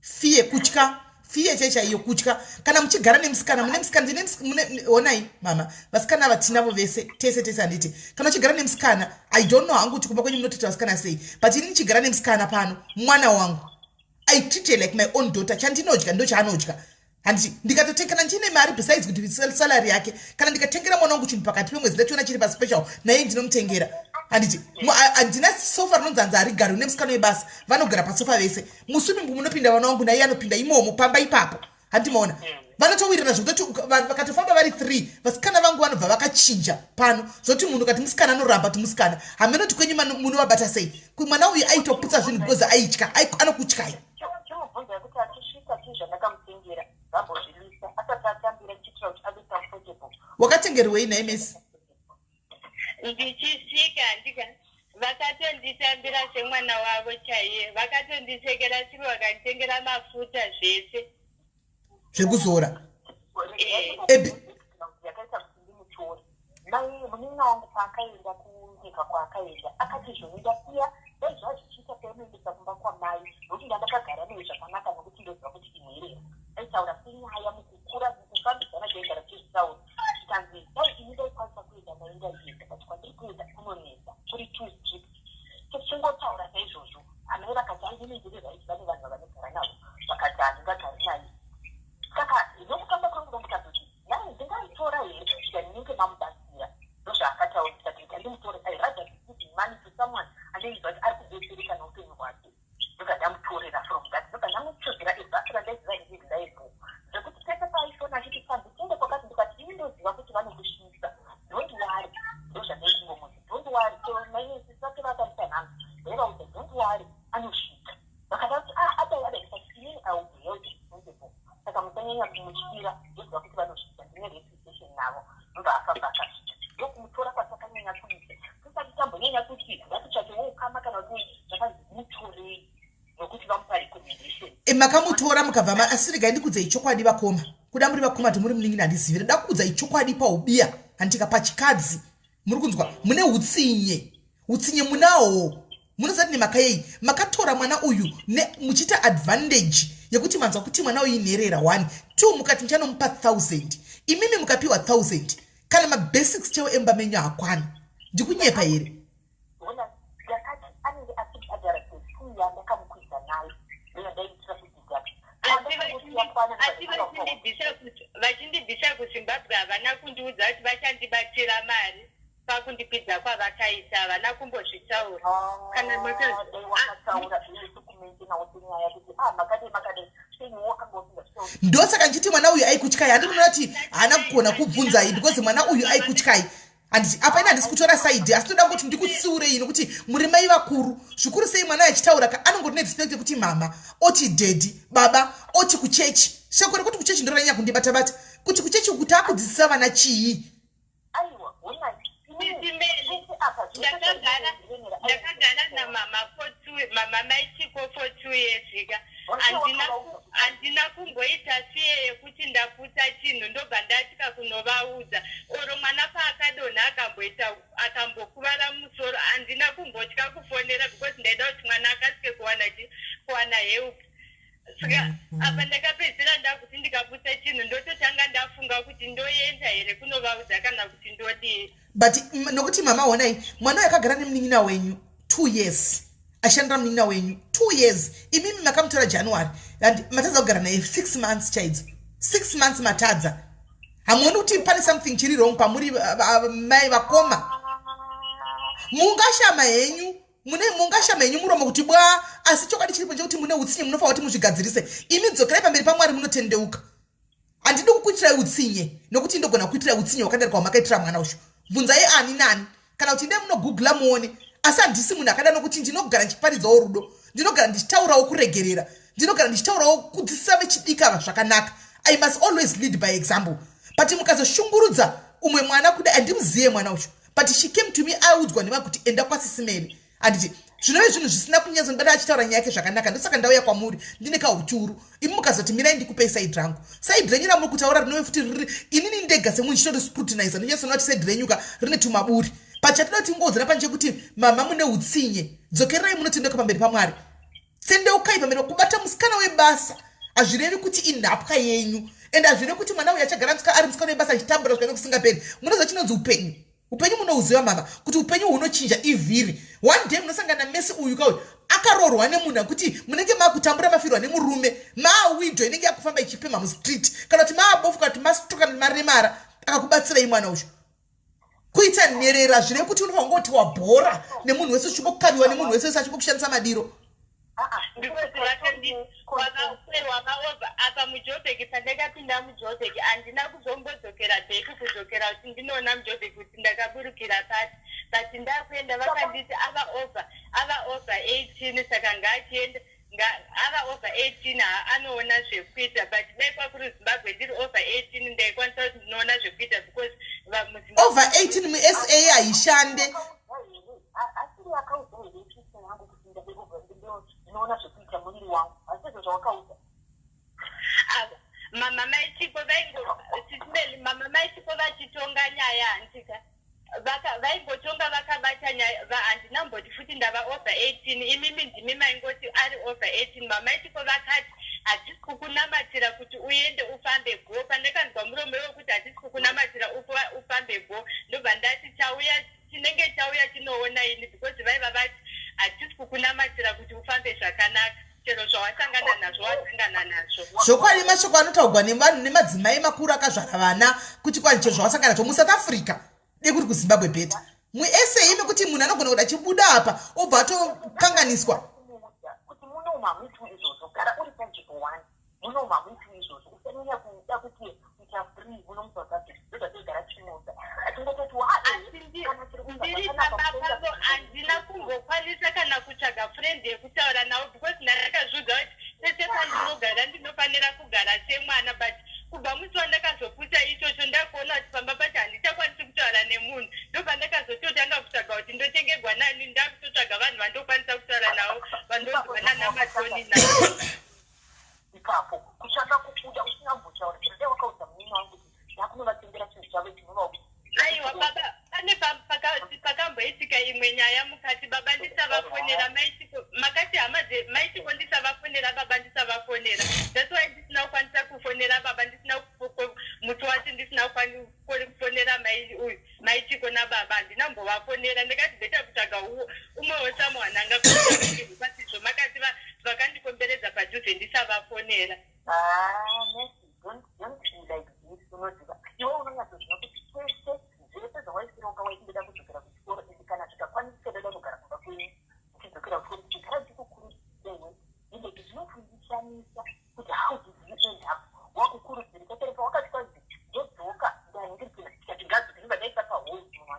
Fear, kutya. Fear chaichaiyo kutya. Kana muchigara nemusikana, mune musikana, ndine mune honai mama, vasikana ava tinavo vese, tese tese handiti. Kana uchigara nemusikana, I don't know hangu kuti kumba kwenyu munotoita vasikana sei, but ini ndichigara nemusikana pano, mwana wangu. I treat her like my own daughter. Chandinodya ndochaanodya. Handiti ndikatotengera ndine mari besides kuti salary yake, kana ndikatengera mwana wangu chinhu pakati pemwedzi ndachiona chiri paspecial, naye ndinomutengera. Handiti handina sofa rinonzi hanzi harigari nemusikana webasa, vanogara pasofa vese. Muswimming munopinda vana wangu, naye anopinda imomo pamba ipapo. Handimaona vanotowirirana zvekutoti vakatofamba vari 3 vasikana vangu vanobva vakachinja pano zvoti munhu kati musikana anoramba kuti musikana hameno kuti kwenyu munovabata sei. Mwana uyu aitoputsa zvinhu because aitya, anokutyai. Chimubvunza kuti achisvika chii zvandakamutengera vambozvilisa asati atambira ndichiitira kuti ave comfortable. Wakatengerwei nhai Mesi? Ndichisvika handika vakatonditambira semwana wavo chaiye, vakatondisekera sipo, vakanditengera mafuta zvese zvekuzora. Ebi yakaita kuti ndimutore mai munin'ina wangu paakaenda kunyika kwaakaenda akati zvoni ndasiya dai zvava zvichiita painoendesa kumba kwamai nokuti ndandakagara naye zvakanaka nokuti ndoziva kuti imherera aitaura senyaya mukukura mukufambidzana taigara tichizvitaura zvikanzi dai ini ndaikwanisa kuenda naye ndaienda but kwandiri kuenda kunonetsa kuri too strict. Tichingotaura saizvozvo amai vakati ainini ndiri right, vane vanhu vavanogara navo vakati handingagari naye. Saka nokufamba kwenguva ndikazoti nai ndingaitora here kusvika ndinenge mamubatsira, ndozvaakataura ndikati rega ndimutore. I rather be giving money to someone andeiziva kuti ari kubetsereka neupenyu hwake, ndobva ndamutorera from that, ndobva ndamutsvagira ebhasi randaiziva riri reliable zvekuti pese paaifona achiti panzi tiende kwakati ndikati ini ndoziva kuti vanokusvitsa, don't worry. Ndozvandaingomuti don't worry, chero maisisi vake vakandipa nhamba ndaivaudza don't worry anosvika. Vakada kuti ah adai adai ndikati inini I will be held responsible, saka musanyanya kumutyira, ndoziva kuti vanosvika, ndine reputation navo. Ndobva afamba akasvika, ndokumutora kwatakanyanya kuita tisati tambonyanya kuti ngatitsvakewo ukama kana kuti zvakanzi mutorei nokuti vamupa recommendation. Makamutora mukabva asi regai ndikudzei chokwadi vakoma, kuda muri vakoma kuti muri munin'ina handizivi, ndoda kukudzai chokwadi paubiya handika pachikadzi muri kunzwa mune utsinye, utsinye munawo munoziva kuti nemhaka yei makatora mwana uyu muchiita advantage yekuti manzwa kuti mwana uyu inherera 1 2 mukati muchanomupa 1000, imimi mukapiwa 1000 kana mabasics chaiwo emba menyu hakwani. Ndikunyepa here? Ona ndakati anenge achibhadhara sefee yandakamukwidza nayo ndoyandaiitira kudeduct. Asi vachindibvisa kuZimbabwe havana kundiudza kuti vachandibatira mari pakundikwidza kwavakaita, havana kumbozvitaura. Kana wakataura zvinokumentenawo senyaya kuti ah makadei makadei seniwo wakanga usingazvitauri. Ndosaka ndichiti mwana uyu aikutyai, handi kunoona kuti haana kugona kubvunzai because mwana uyu aikutyai. Handiti apa ini handisi kutora side, asi toda kuti ndikutsiurei nokuti muri mai vakuru zvikuru. Sei mwana achitaura ka, anongori nerespect yekuti mama oti daddy, baba oti kuchechi. Shoko rekuti kuchechi ndo ranyanya kundibata-bata, kuti kuchechi kuti akudzidzisa vana chii? Aiwa, honai. Ndakagara namama for two, mama maichiko for 2 years ka. Handina kumboita siye yekuti ndaputsa chinhu ndobva ndatya kunovaudza. Oro mwana paakadonha, akamboita, akambokuvara musoro, handina kumbotya kufonera because ndaida kuti mwana akasike kuwana help. Saka apa ndakapedzisira ndakuti ndikaputsa chinhu ndototanga ndafunga kuti ndoenda here kunovaudza kana kuti ndodii. But nokuti mama, honai, mwana uyu akagara nemunin'ina wenyu 2 years, ashandira munin'ina wenyu 2 years. Imimi makamutora January and matadza kugara naye 6 months chaidzo. 6 months matadza. Hamuoni kuti pane something chiri wrong pamuri, mai vakoma? Mungashama henyu, mune mungashama henyu muromo kuti bwa, asi chokwadi chiripo ndechekuti mune utsinye. Munofanira kuti muzvigadzirise. Imi dzokerai pamberi paMwari, munotendeuka. Handidi kukuitirai utsinye, nokuti ndogona kuitirai utsinye hwakadarika hwamakaitira mwana ucho. Bvunzai ani nani, kana kuti ndai munogoogla muone. Asi handisi munhu akada, nokuti ndinogara ndichiparidzawo rudo, ndinogara ndichitaurawo kuregerera, ndinogara ndichitaurawo kudzidzisa vechidiki ava zvakanaka. I must always lead by example. But mukazoshungurudza umwe mwana kudai, handimuziye mwana ucho, but she came to me audzwa nema kuti enda kwaSisi Mary. Handiti zvinove zvinhu zvisina kunyatsondibata achitaura nyaya yake zvakanaka. Ndosaka ndauya kwamuri ndine kauturu. Imi mukazoti mirai ndikupei side rangu, side renyu ramuri kutaura rinove futi riri inini ndega semunhu chitori-scrutinize, ndinyatsona kuti side renyuka rine tumaburi. Pachatoda kuti ngoudzana pane chekuti mama mune utsinye. Dzokererai munotendeuka pamberi paMwari, tendeukai pamberi. Kubata musikana webasa hazvirevi kuti inhapwa yenyu, and hazvirevi kuti mwana uyu achagara ari musikana webasa achitambura zvikaine kusingaperi. Munoziva chinonzi upenyu? Upenyu munouziva, mama, kuti upenyu hunochinja ivhiri. One day munosangana mesi uyu kauyu akaroorwa nemunhu akuti munenge makutambura, mafirwa nemurume, mawidow inenge yakufamba ichipemha mustreet, kana kuti maabofu, kana kuti mastroke, kana kuti maremara, akakubatsirai mwana uyu. Kuita nherera zvirevi kuti unofanira kungoti wabhora nemunhu wese, uchingokaviwa nemunhu wese wese achingokushandisa madiro. Because vakawakaova apa muJobek, pandakapinda muJobek handina kuzombodzokera back, kudzokera kuti ndinoona muJobek kuti ndakaburukira pati. But ndakuenda vakanditi ava over 18, saka ngaachienda. Ava over 18, anoona zvekuita. But dai kwakuri Zimbabwe ndiri over 18, ndaikwanisa kuti ndinoona zvekuita because Over 18 muSA haishande. Asiri akaudza here sister yangu kuti ndinoona zvekuita muviri wangu? Hasizvo zvawakaudza? Mama maichiko vaingo, mama maichiko vachitonga nyaya, handika vaingotonga vakabata nyaya. Handinamboti futi ndava over 18. Imimi ndimi maingoti ari over 18. Mama ichiko vakati hatisi kukunamatira kuti uende ufambe go. Pandakanzwa muromo wekuti hatisi kukunamatira ufambe go, ndobva ndati chauya chinenge chauya chinoona ini, because vaiva vati hatisi kukunamatira kuti ufambe zvakanaka, chero zvawasangana nazvo wasangana nazvo. Zvokwadi, mashoko anotaurwa nevanhu nemadzimai makuru akazvara vana kuti kwani chero zvawasangana nazvo muSouth Africa, dekuri kuZimbabwe better muSA, mekuti munhu anogona kuti achibuda apa obva atokanganiswa. Kuti munomu hamuitwi izvozvo. Gara uri panzvimbo one. Munomu hamuitwi izvozvo. Usanyanya kuda kuti kuita free muno muSouth Africa. Ndozvatigara tichimuudza, atingototi. Ndiri pamba pavo handina kumbokwanisa kana kutsvaga friend yekutaura navo, because ndakazviudza kuti pese pandinogara ndinofanira kugara semwana. But kubva musi wandakazopusa ichocho, ndakuona kuti pamba pacho handichakwanisi kutaura nemunhu. Ndobva ndakazototanga kutsvaga kuti ndotengerwa nani. Ndakutotsvaga vanhu vandokwanisa kutaura navo, vandonzwana namatoni navo. Ipapo kutsvaka kubuda usina kumbotaura chero. Dai wakaudza munini wangu kuti ndakunovatengera chinhu chavo chinova. Aiwa baba, pane pakamboitika imwe nyaya mukati baba ndisavafonera. Makati hama maitiko ndisavafonera, baba ndisavafonera. That's why ndisina kukwanisa kufonera baba, ndisina musi wacho ndisina kufonera mai uyu maitiko nababa, handina kumbovafonera. Ndikati better kutsvaga umwe wesomeone anga pasizvo. Makati vakandikomberedza padhuze ndisavafonera. Ah, Messi, don't be like this. Unoziva iwe unonyatsozvina kuti kwese zvese zvawaisironga waindoda kudzokera kuchikoro, and kana zvikakwanisika doda kugara kumba kwenyu uchidzokera kuchikoro, kuchigara chikukurudzirewe ende zvinokundishamisa kuti how did you end up wakukurudzirika chero pawakati kwanzi ndodzoka ndaningirikina tikati ngadzoke, ndobva ndaisa pahold munhu.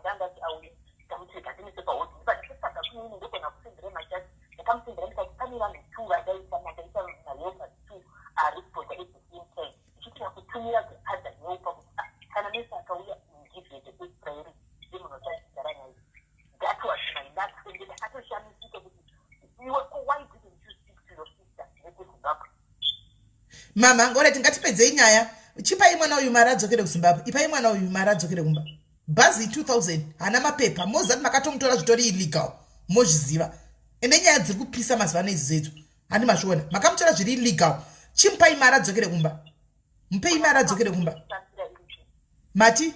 Mama, ngoreti ngatipedzei nyaya. Chipai mwana uyu mari adzokere kuZimbabwe. Ipai mwana uyu mari adzokere kumba. Bhazi 2000 hana mapepa. Moziva kuti makatomutora zvitori illegal. Mozviziva. Ende nyaya dziri kupisa mazuva ano idzi dzedzo. Handi mazviona. Makamutora zviri illegal. Chimupai mari adzokere kumba. Mupei mari adzokere kumba. Mati?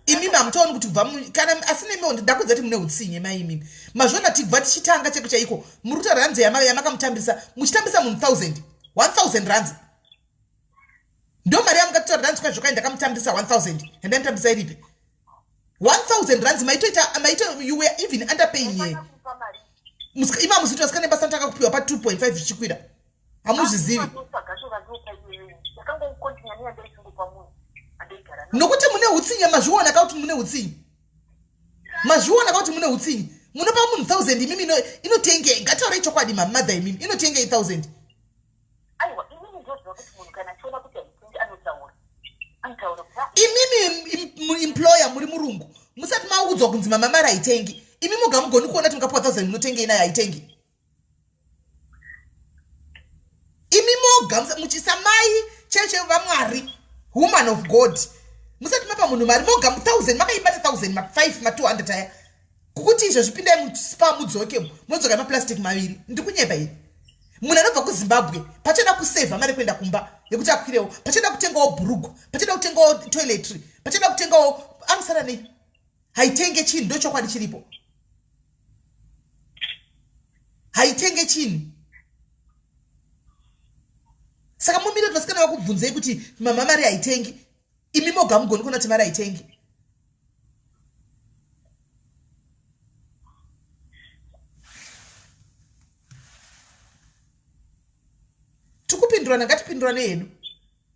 Imimi hamutooni kuti kubva kana asi nemiwo ndakudza kuti mune utsinye mai imimi. Mazviona tibva tichitanga cheko chaiko. Muri kutaura ranzi yamakamutambisa. Muchitambisa munhu 1000. 1000 ranzi. Ndo mari yamukatotaura ranzi kwazvokai ndakamutambisa 1000. Yandaimutambisa iripi? 1000 rands maitoita maito you were even underpaying here ima musiti vasikana basa ndaka kupiwa pa 2.5 zvichikwira hamuzvizivi nokuti mune utsinye mazviona ka kuti mune utsinye mazviona ka kuti mune utsinye munopa munhu 1000 imimi inotengei ngataurei chokwadi mamadha imimi inotengei 1000 Aiwa inini ndoziva kuti munhu kana achiona kuti haitengi anotaura. Anotaura kuti ah, imimi employer muri murungu musati maudzwa kunzi mama mari haitengi imi moga mugoni kuona kuti mukapiwa 1000 munotengei nayo haitengi imi moga muchisa mai cheche vamwari woman of god musati mapa munhu mari moga 1000 makaibata 1000 ma 5 ma 200 aya kukuti izvo zvipindai muspa mudzoke munodzoka maplastic maviri ndiri kunyepa here munhu anobva kuzimbabwe pachada kusevha mari kuenda kumba yekuti akwirewo pachada kutengawo bhurugwa pachada kutengawo toiletry pachada kutengawo anosara nei haitenge chinhu ndochokwadi chiripo haitenge chinhu saka mumire kuti vasikana vakubvunzei kuti mama mari haitengi imi moga mugoni kuona kuti mari haitengi tikupindurana ngatipindurane hedu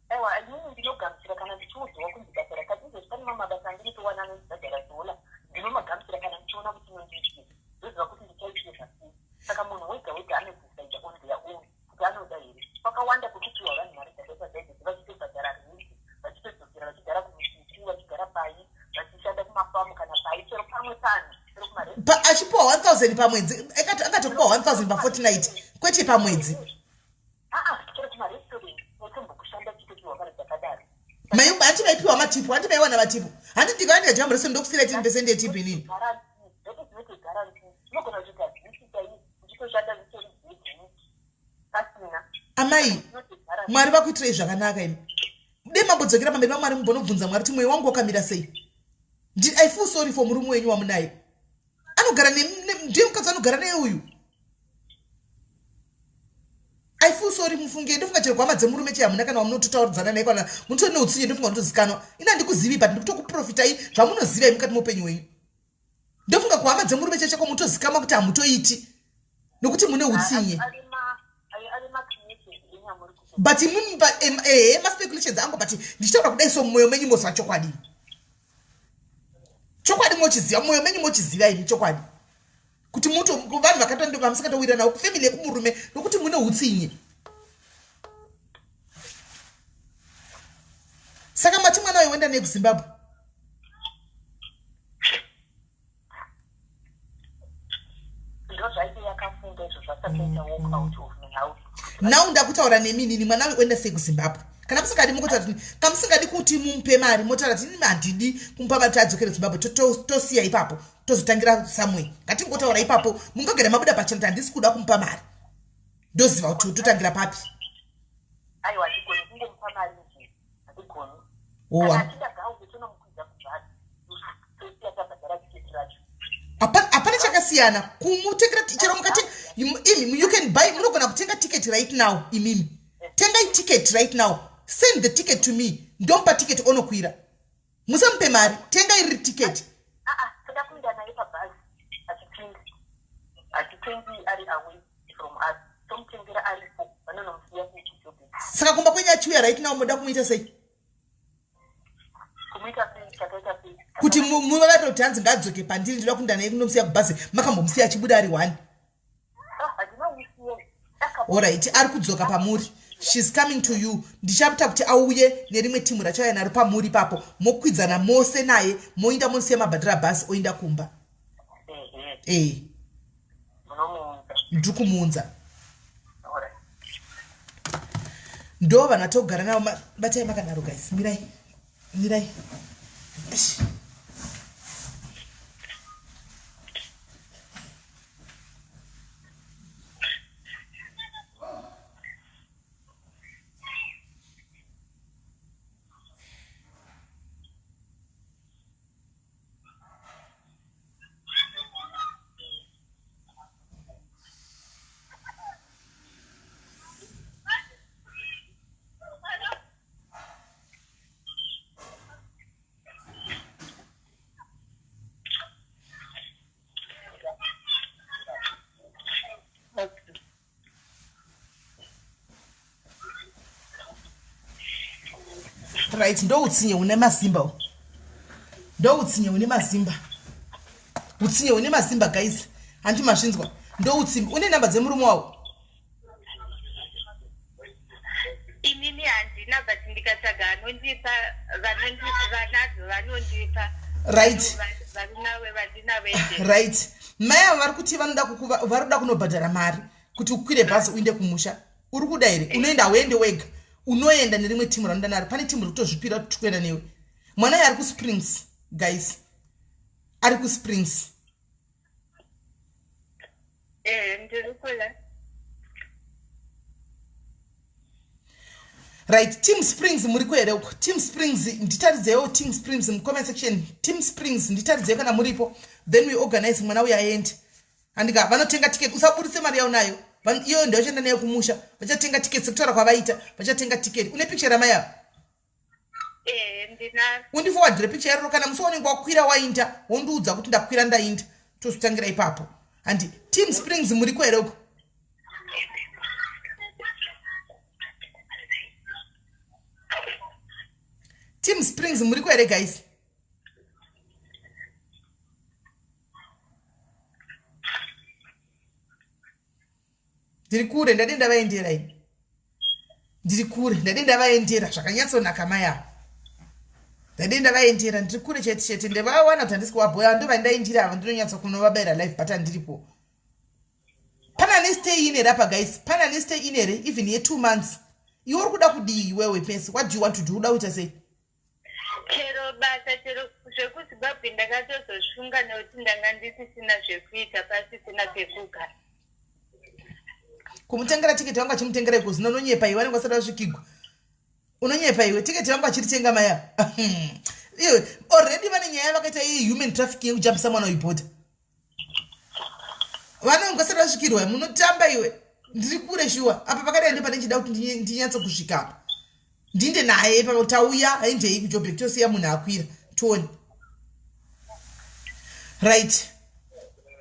aiwa inini ndinogamuchira kana ndichiudzwa kunzi basa rakati izvezvi pane mamwe mabasa andinotowana anondibhadhara dhola ndinomagamuchira kana ndichiona kuti inondiitira ndoziva kuti ndichaicheza sei saka munhu wega wega anodecide on their own kuti anoda here kwakawanda kwekupiwa vanhu mari dzakaita saidzodzo vachitobhadhara rent vachitodzokera vachigara kumisuku vachigara pai vachishanda kumafamu kana pai chero pamwe panhu chero kumare achipiwa 1000 pamwedzi akatopiwa 1000 pafortnight kwete pamwedzi aa chero kumarestaurant otombokushanda chitopiwa mari dzakadaro mayumba hanti vaipiwa matipu hanti vaiwana matipu hanti ndikava ndikadya murestaurant ndokusira 10 percent yetipu inini unogona kuita vhiki chaiyo uchitoshanda zvitori Amai, Mwari vakuitirei zvakanaka imi. Dai mambodzokera pamberi paMwari mumbonobvunza Mwari kuti mwoyo wangu wakamira sei. I feel sorry for murume wenyu wamunaye. Anogara ndiye mukadzi anogara naye uyu. I feel sorry mufunge ndofunga chero kuhama dzemurume cheye hamuna kana wamunototauridzana naye kana munotori neutsinye ndofunga unotozikanwa. Ini handikuzivi but ndikutokuprofitai zvamunoziva imi mukati meupenyu hwenyu. Ndofunga kuhama dzemurume chaicho chako mutozikamwa kuti hamutoiti nokuti mune utsinye. But imimi ehe maspeculations angu but ndichitaura kudai so mumwoyo menyu moziva chokwadi. Chokwadi mochiziva mumwoyo menyu mochiziva imi chokwadi. Kuti muto vanhu vakatondo vamusakatowirira navo kufamily yekumurume nokuti mune utsinye. Saka mati mwana uyu wenda nekuZimbabwe. Now ndakutaura nemi inini mwana uyu oenda sei kuzimbabwe kana musingadi mokuta kamusingadi kuti mumupe mari motaura kuti inini handidi kumupa mari kuti adzokere zimbabwe tosiya ipapo tozotangira somewhere ngatingotaura ipapo mungagara mabuda pachena kuti handisi kuda kumupa mari ndoziva kuti totangira papi aiwa handigoni kungomupa mari nje handigoni Hapana chakasiyana kumutengera chero mukatenga imi you can buy munogona kutenga ticket right now imimi tengai ticket right now send the ticket to me ndomupa ticket onokwira musamupe mari tengai riri ticket ah, ah, toda kuenda naye pabhazi achipinda hatitengi ari away from us tomutengera aripo vanonomusiya kujoburg saka kumba kwenyu achiuya right now moda kumuita sei kuti muvavarire kuti hanzi ngaadzoke pandiri ndinoda kuenda naye kunomusiya kubhazi makambomusiya achibuda ari one orit ari kudzoka pamuri shes coming to you ndichaita kuti auye nerimwe timu rachauya naro pamuri ipapo mokwidzana mose naye moinda monosiya mabhadhara bhazi oinda kumba ee ndiri kumuunza. Ndo vanhu vatogara navo. Batai makadaro guys. Mirai, mirai. Eish. Right, ndoutsinye hune mazimba u, ndoutsinye hune mazimba, utsinye hune mazimba guys. Handi mazvinzwa? Ndoutsinye. Une namba dzemurume wavo? Inini handina, but ndikatsvaga anondipa, vanadzo vanondipa. Right. Varinawe vandinavo. Right, mai ava vari kuti vanoda kukuva, vari kuda kunobhadhara mari kuti ukwire bhazi uinde kumusha. Uri kuda here? Unoenda, hauende wega, unoenda nerimwe timu ranoda naro. Pane timu riri kutozvipira kuti tikuenda newe. Mwana uyo ari kuSprings guys, ari kuSprings. Ndiri kula. Right, Team Springs muri kuhere uko? Team Springs, nditaridzeiwo Team Springs mucomment section. Team Springs, nditaridzei kana muripo, then we organize mwana uyo aende. Handika vanotenga ticket, usaburitse mari yaunayo. Iyoyo ndochaenda nayo kumusha. Vachatenga ticket sekutaura kwavaita, vachatenga ticket. Une picture ramai ava? Ndinaro. Undiforwardire picture yaroro. Kana musi waunenge wakwira wainda, wondiudza kuti ndakwira ndainda, tozotangira ipapo. Handi Team Springs muriko here uko? Team Springs muriko here guys? Ndiri kure, ndadi ndavaendera ini. Ndiri kure, ndadi ndavaendera zvakanyatsonaka mai ava. Ndadi ndavaendera, ndiri kure chete chete. Ndavawana kuti handisi kuvaboya, ndo vandaindira ava. Ndinonyatsa kunovabayira live, but handiripo. Pane ane stay in here apa guys? Pane ane stay in here, even ye2 months? Iwe uri kuda kudii iwewe pesi? What do you want to do? Uda kuita sei? Chero basa, chero zvekuZimbabwe ndakatozozvifunga nekuti ndanga ndisisina zvekuita, pasisina pekugara. Kumutengera tiketi vangu achimutengera iko zino? Unonyepa iwe, vanenge vasati vasvikigwa. Unonyepa iwe, tiketi vangu achiritenga maya. Iwe already vane nyaya vakaita yehuman trafficking yekujambisa mwana webhodha. Vanenge vasati vasvikirwa, munotamba iwe. Ndiri kure shuwa apa, pakadai ndo pane chida kuti ndinyatso kusvika apa, ndinde naye ipapo. Tauya haindei kuJobek, tosiya munhu akwira, tione. Right,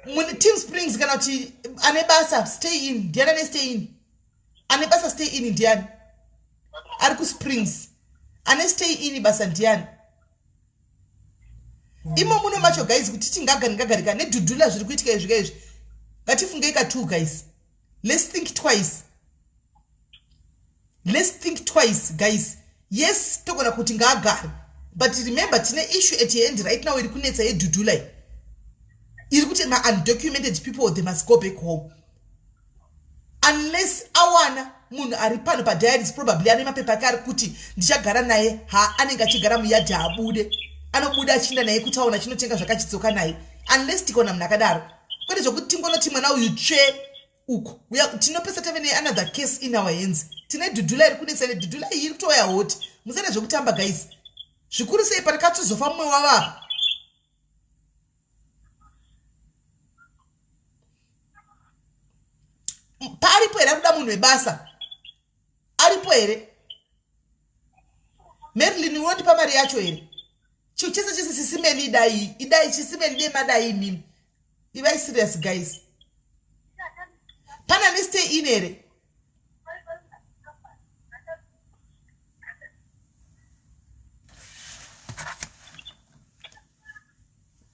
mune Team Springs kana kuti ane basa stay in? Ndiani ane stay in? Ane basa stay in ndiani? Ari kuSprings ane stay in basa ndiani? Imo muno macho guys, kuti tingagarika nedhudhula zviri kuitika izvi kaizvi, ngatifungei ka two guys. Let's think twice, let's think twice guys. Yes, togona kuti ngaagare, but remember tine issue at hand right now iri kunetsa yedhudhula iyi, iri kuti maundocumented people, they must go back home unless awana munhu ari pano padiaries, probably ane mapepa ake ari kuti ndichagara naye. Ha, anenge achigara muyadhi, abude, anobuda achiinda naye kutaona achinotenga zvakachidzoka naye, unless tikaona munhu akadaro, kwete zvokuti tingonoti mwana uyu tsve uko. Tinopesa tave neanother case in our hands. Tine dhudhula iri kunetsa, nedhudhula iyi iri kutouya hoti. Musaita zvekutamba guys, zvikuru sei parakatsozofa mumwe wavo apa. Paaripo here akuda munhu webasa? Aripo here? Marilyn, unondipa mari yacho here? Chinhu chese chese sisimeli, idai, idai chisimeli, dei madai imimi. Ivai serious guys. Pana nestay in here?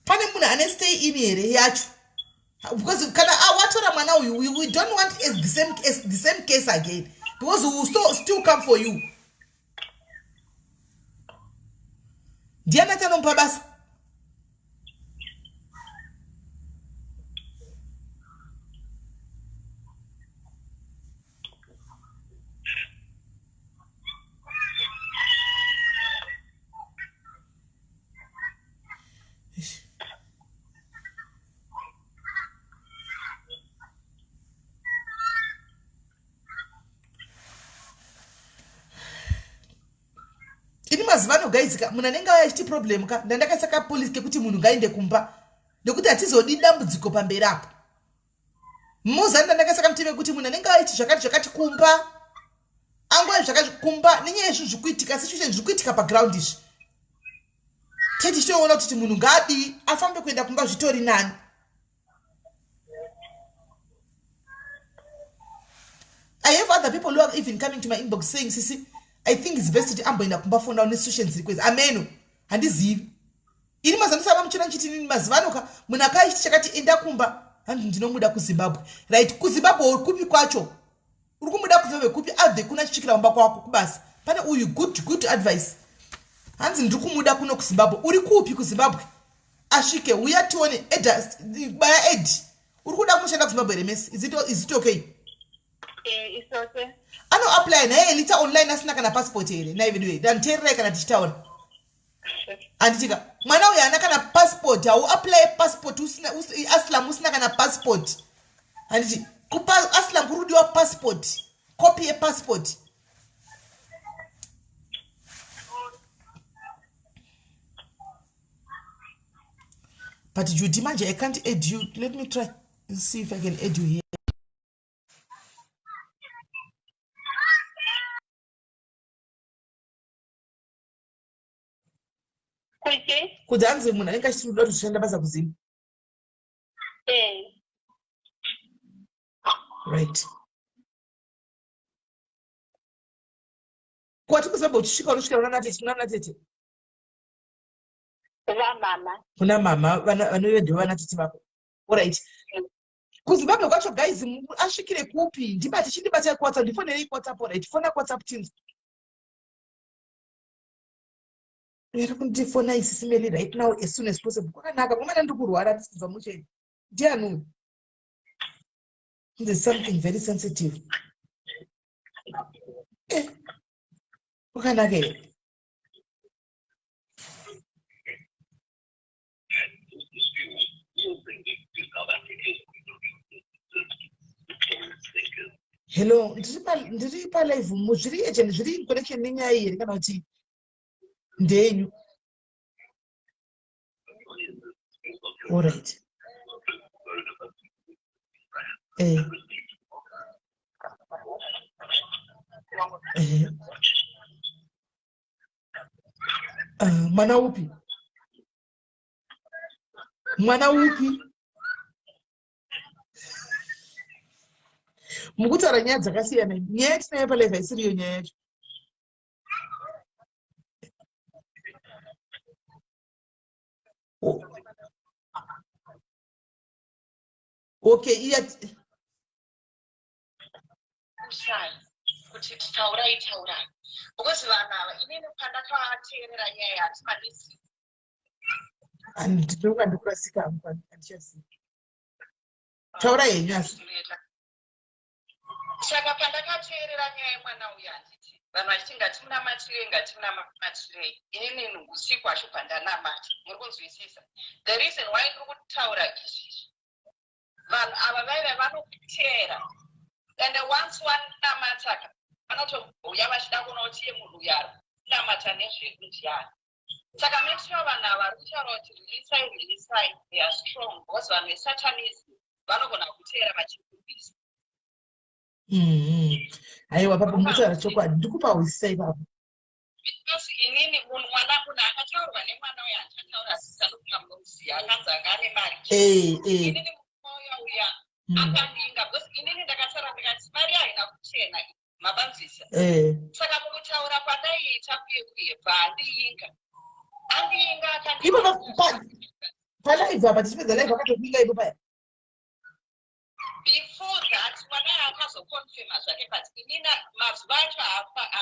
Pane munhu ane stay in here yacho? Because kana watora mwana uyu, we don't want as the same, as the same case again, because we will still come for you. Ndiani ati anomupa basa? mazuva ano guys ka munhu anenge auya achiti problem ka ndandakaisa kapolisi kekuti munhu ngaende kumba nekuti hatizodi dambudziko pamberi apo. Muzani ndandakaisa kamutemo kekuti munhu anenge auya achiti zvakati zvakati kumba angouya zvakati kumba nenyaya yezvinhu zviri kuitika situation zviri kuitika paground izvi tete tichitoona kuti munhu ngaadii afambe kuenda kumba zvitori nani. I have other people who are even coming to my inbox saying, Sisi, I think it's best kuti amboenda kumba for now nesituation dziri kwezi. Ameno, handizivi. Ini mazuva ndisava muchona ndichiti nini mazuva ano ka munhu akaichiti chakati enda kumba hanzi ndinomuda kuZimbabwe. Right, kuZimbabwe kupi kwacho? Uri kumuda kuZimbabwe kupi abve kuna achisvikira kumba kwako kubasa. Pane uyu good good advice. Hanzi ndiri kumuda kuno kuZimbabwe. Uri kupi kuZimbabwe? Asvike uya tione eda baya ed. Uri kuda kumushanda kuZimbabwe here Messi? Is it okay? Eh, it's okay. Ano apply naye Elita online asina kana passport here? Naye vedu here. Nditeererai kana tichitaura. Anditika mwana uyu haana kana passport, hau apply passport usina aslam usina kana passport. Handiti kupa aslam kuri kudiwa passport, copy yepassport. But Judy manje I can't add you. Let me try and see if I can add you here. Kuti? Kuti hanzi munhu anenge achiti unoda kushanda basa kuZim. Eh. Right. Kwati kuZimbabwe uchisvika unosvika kuna natete, kuna natete. Kuna mama. Kuna mama, vanove ndivo vana tete vako. Alright. KuZimbabwe kwacho guys asvikire kupi? Ndibate chindibatai kuWhatsApp, ndifonerei kuWhatsApp, alright. Fona kuWhatsApp teams. Iri kundifona isisi Meli right now as soon as possible. Kwakanaka, komana ndiri kurwara ndisi kubva mucheni. Ndiani uyu? There's something very sensitive. Kwakanaka here? Hello, ndiri pa live mu zviri agent zviri in connection nenyaya iyi here kana kuti ndenyu? All right. Mwana upi? Mwana upi? Mukutaura nyaya dzakasiyana. Nyaya yatinayo palive haisiriyo nyaya yacho. Okay, iya kuti taurai taurai because vanhu ava inini pandakateerera nyaya hatimanisi ndinoka ndikurasika hangu handichazivi taurai henyu asi saka pandakateerera nyaya yemwana uyu handiti vanhu vachiti ngatimunamatirei ngatimunamatirei inini usiku hacho pandanamata muri kunzwisisa the reason why ndiri kutaura izvi vanhu ava vaive vanokuteera and once wanamata vanotouya vachida kuona kuti iye munhu uyu ari kunamata nezvedu ndiani saka make sure vanhu ava vari kutaura kuti releasai releasai they are strong because vanhu vesatanism vanogona kuteera vachikubvisa. Aiwa papo mutaura chokwadi ndikupa hwisisa ipapo. Because inini munhu mwana munhu akataurwa nemwana uya achataura sisa ndokunga munomuziva akanzi anga ane mari. Inini mumoyo uya akandinga because inini ndakataura ndikati mari haina kuchena mabanzisa. Saka mukutaura kwandaiita kuye kuye bva andiyinga. Andiyinga akandinga. Ipo palive apa tichipedza live akatokuinga ipo paya. Before that mwana akazoconfirma zvake but inini mazuva acho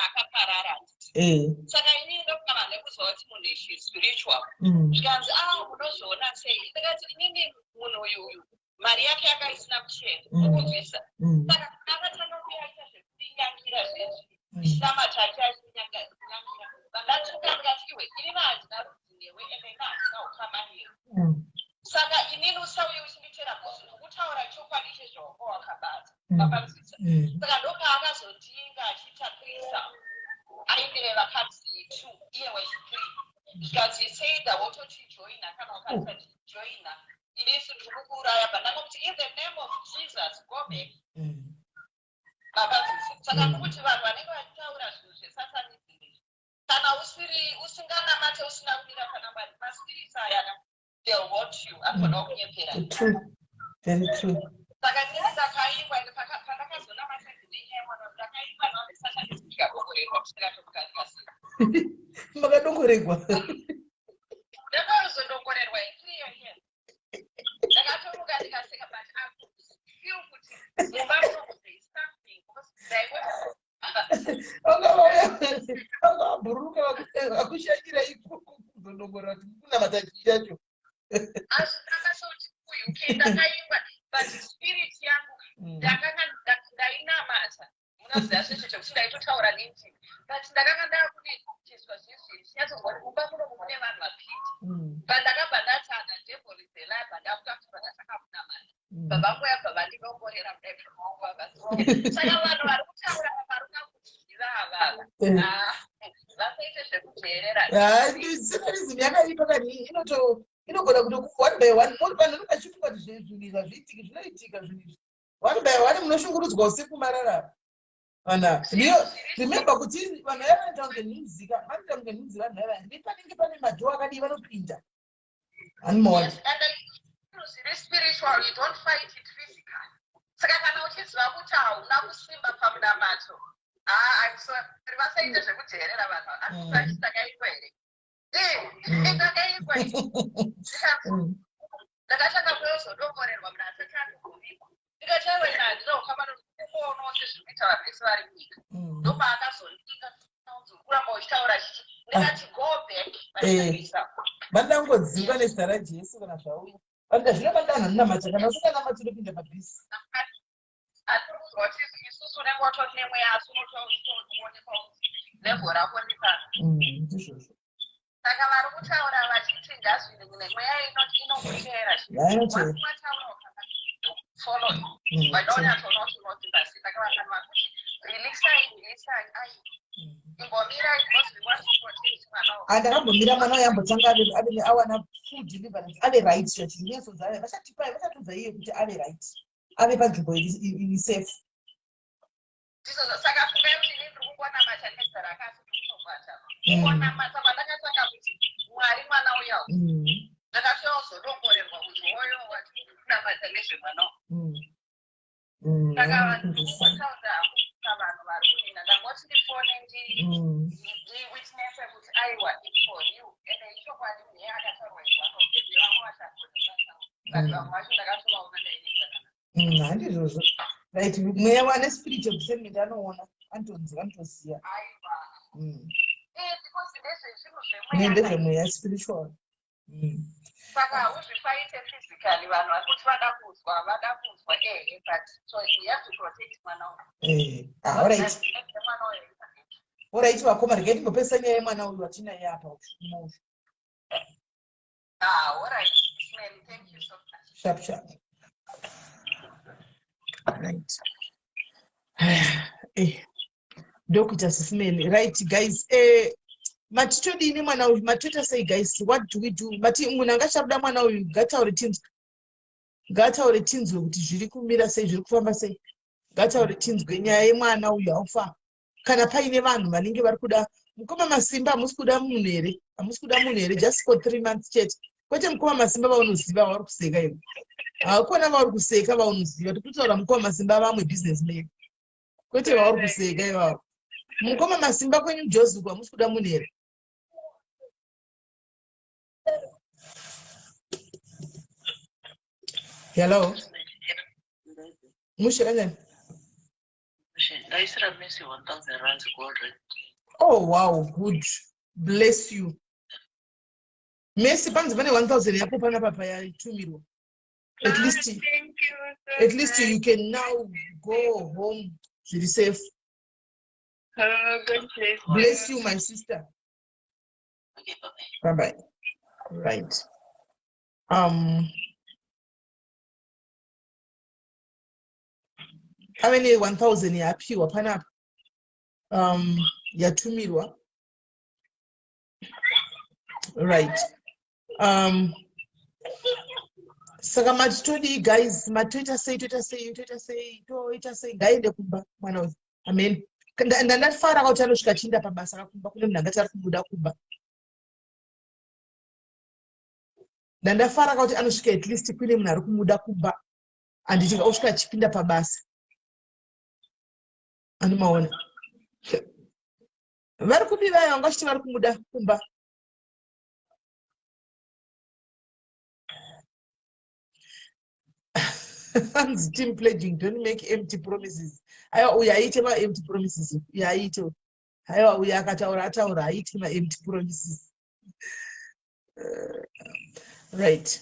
akaparara handiti. Saka inini ndofunga vanhu vekuziva kuti munhu is spiritual. Zvikanzi munozviona sei? Ndikati inini munhu uyu uyu mari yake yanga isina kuchena mukunzwisa. Saka akatanga kuyaita zvekunyangira zvezvi. Ndichinamata achinyangira. Vandatuka ndikati iwe inini handina rudzi newe ende ini handina ukama newe. Saka inini usauye uchinditera because ndikutaura chokwadi chezvawanga wakabata. Mapanzwisa. Saka ndopaakazondinga achiita threesome. Aine vakadzi two, iye wechithree. Zvikanzi seida wotochijoina, kana ukasachijoina, inisi ndiri kukuuraya. But ndakakuti, "In the name of Jesus, go back." Makazvisi saka kuti vanhu vanenge vachitaura zvinhu zvesatanism izvi, kana usiri usinganamate, usina kumira pana Mwari, maspirits aya ka, they'll want you. Anoda kunyepera. True, very true. Saka ndini ndakaingwa, ende pandakazonamata nenyaya yemwana, ndakaingwa navesatanism, ndikadongorerwa kusvika tomuka ndikasika. Makadongoregwa? Ndakazodongorerwa iclear here. Ndakatomuka ndikaseka, but I could feel kuti mumba muno there is something, because ndaingoti Vanga vabhururuka vakushanyira ikoko kuzodongorera kuti kunamata chii chacho. Asi ndakasoti kuUK ndakaingwa, but spirit yangu ndakanga ndainamata, munoziva zvezvo chekuti ndaitotaura nendimi, but ndakanga ndakuneteswa zvezvi, ndichinyatsonzwa kuti mumba muno mune vanhu vapinda. But ndakabva ndatanga, "Devil is a liar." Ndamuka kubva ndatanga kunamata. Baba vangu yabva vandidongorera kudai pamaoko avasi. Saka vanhu vari kutaura varuka kuziva avava, ah, vasaite zvekuteerera. Satanism yakaipa kani, inoto inogona kuto one by one muri vanhu vachifunga kuti zvinhu izvi hazviitiki, zvinoitika zvinhu izvi. One by one munoshungurudzwa usiku marara vanhu ava. Remember kuti vanhu vaya vanoita kunge nhunzi ka, vanoita kunge nhunzi vanhu vaya. Nepanenge pane madoor akadii, vanopinda hanimona. Yes, and zvinhu zviri spiritual, you don't fight it physically. Saka kana uchiziva kuti hauna kusimba pamunamato, ah, I'm sorry, vasaite zvekuteerera vanhu. Asi ndakaingwa here? Ndakaingwa. Ndakatanga kuyozodongorerwa munhu asati atogovigwa. Ndikati, "Aiwa, ina handina ukama nokuonawo sezviri kuita vanhu vese vari munyika." Ndopaakazondinga kuramba uchitaura chichi. Ndikati, "Go back." Vanoda kungodzingwa nezita raJesu kana zvauya. Vanoda zvino, vanoda vanhu vanonamata. Kana usinganamati, unopinda pabhisi. Atiri kuzwa kuti isusu unenge watori nemweya, asi unotoonekwa level rako ripano. Ndizvozvo. Saka vari kutaura vachiti ngazviri nemweya inokuteera. Yainoteera. Wataura follow, vanonyatsoona kuti unosimba sei. Saka vanhu vakuti releasai, releasai, ai, imbomirai, because we want to protect mwana uyu. Andakambomira mwana uyu ambotanga ave awana full deliverance, ave right chacho. Nyatsoza vachatipai, vachatudza iye kuti ave right, ave panzvimbo iri safe. Ndizvozvo. Saka fungai kuti inini ndiri kungonamata nezita rakasi, ndiri kutobata kungonamata kwandakatanga kuti, "Mwari, mwana uyawo." Ndakatoyozodongorerwa kuti hoyo wati kunamata nezvemwana uyu. Saka vanhu ndingotaura hangu, vanhu vari kunina, ndangoti ndifone ndiwitnesse kuti aiwa, it's for you. Ende ichokwadi, munhu akataurwa is one of them. Vamwe vachagona, but vamwe vacho ndakatovaona ndainetsana. Handizvozvo, right? Mweya wane spirit of discernment anoona, anotonzwa, anotoziva. Aiwa. Because ndezvezvinhu Ne zvemweya. Ndezvemweya, spiritual. Saka hauzvifaite physically. Vanhu vari kuti vada kuzwa, vada kunzwa, ehe, but so we have to protect mwana uyu. Ah, alright. Mwana uyu. Alright vakoma, regai timbopesa nyaya yemwana uyu watinaye apa uyu. Ah, alright, man, thank you so much. Sharp sharp. Right, ndokuita sisimeli. Right guys, matitodini mwana uyu? Matoita sei guys? What do we do? Mati munhu angachabuda mwana uyu, ngataure tinzwe, ngataure tinzwe kuti zviri kumira sei, zviri kufamba sei. Ngataure tinzwe nyaya yemwana uyu. Haufa kana paine vanhu vanenge vari kuda mukoma Masimba, hamusi kuda munhu here? Hamusi kuda munhu here? Just for 3 months chete, kwete mukoma Masimba vaunoziva vauri kuseka ivo. Hakuna vauri kuseka vaunoziva, tikutotaura mukoma Masimba vamwe businessman, kwete vauri kuseka ivavo. Mukoma Masimba, kwenyu Jozuku, hamusi kuda munhu here? Hello, mushe kanjani? Ndaisira Messi R1000 gold. Oh wow, good, bless you Messi. Panzi pane 1000 yako panapa payatumirwa. At least Thank you so at least much. you can now go home zviri safe. Oh, God bless you. Bless you, my sister. Okay, bye. Bye bye. Right, ave ne-1000 yapiwa panapa. Yatumirwa. Right. Saka mati todii guys? Matoita sei? Toita sei? Toita sei? Toita sei? Ngaende kumba mwana uyu. Amen. Ndandafara kuti anosvika achiinda pabasa kakumba kune munhu angati ari kumuda kumba. Ndandafara kuti anosvika at least kune munhu ari kumuda kumba. Handiti osvika achipinda pabasa. Anomaona. Vari kupi vaya vanga vachiti vari kumuda kumba? Hanzi team pledging, don't make empty promises. Aiwa, uyu haiite maempty promises. Uyu haiite. Aiwa, uyu akataura ataura, haiite maempty promises. Right.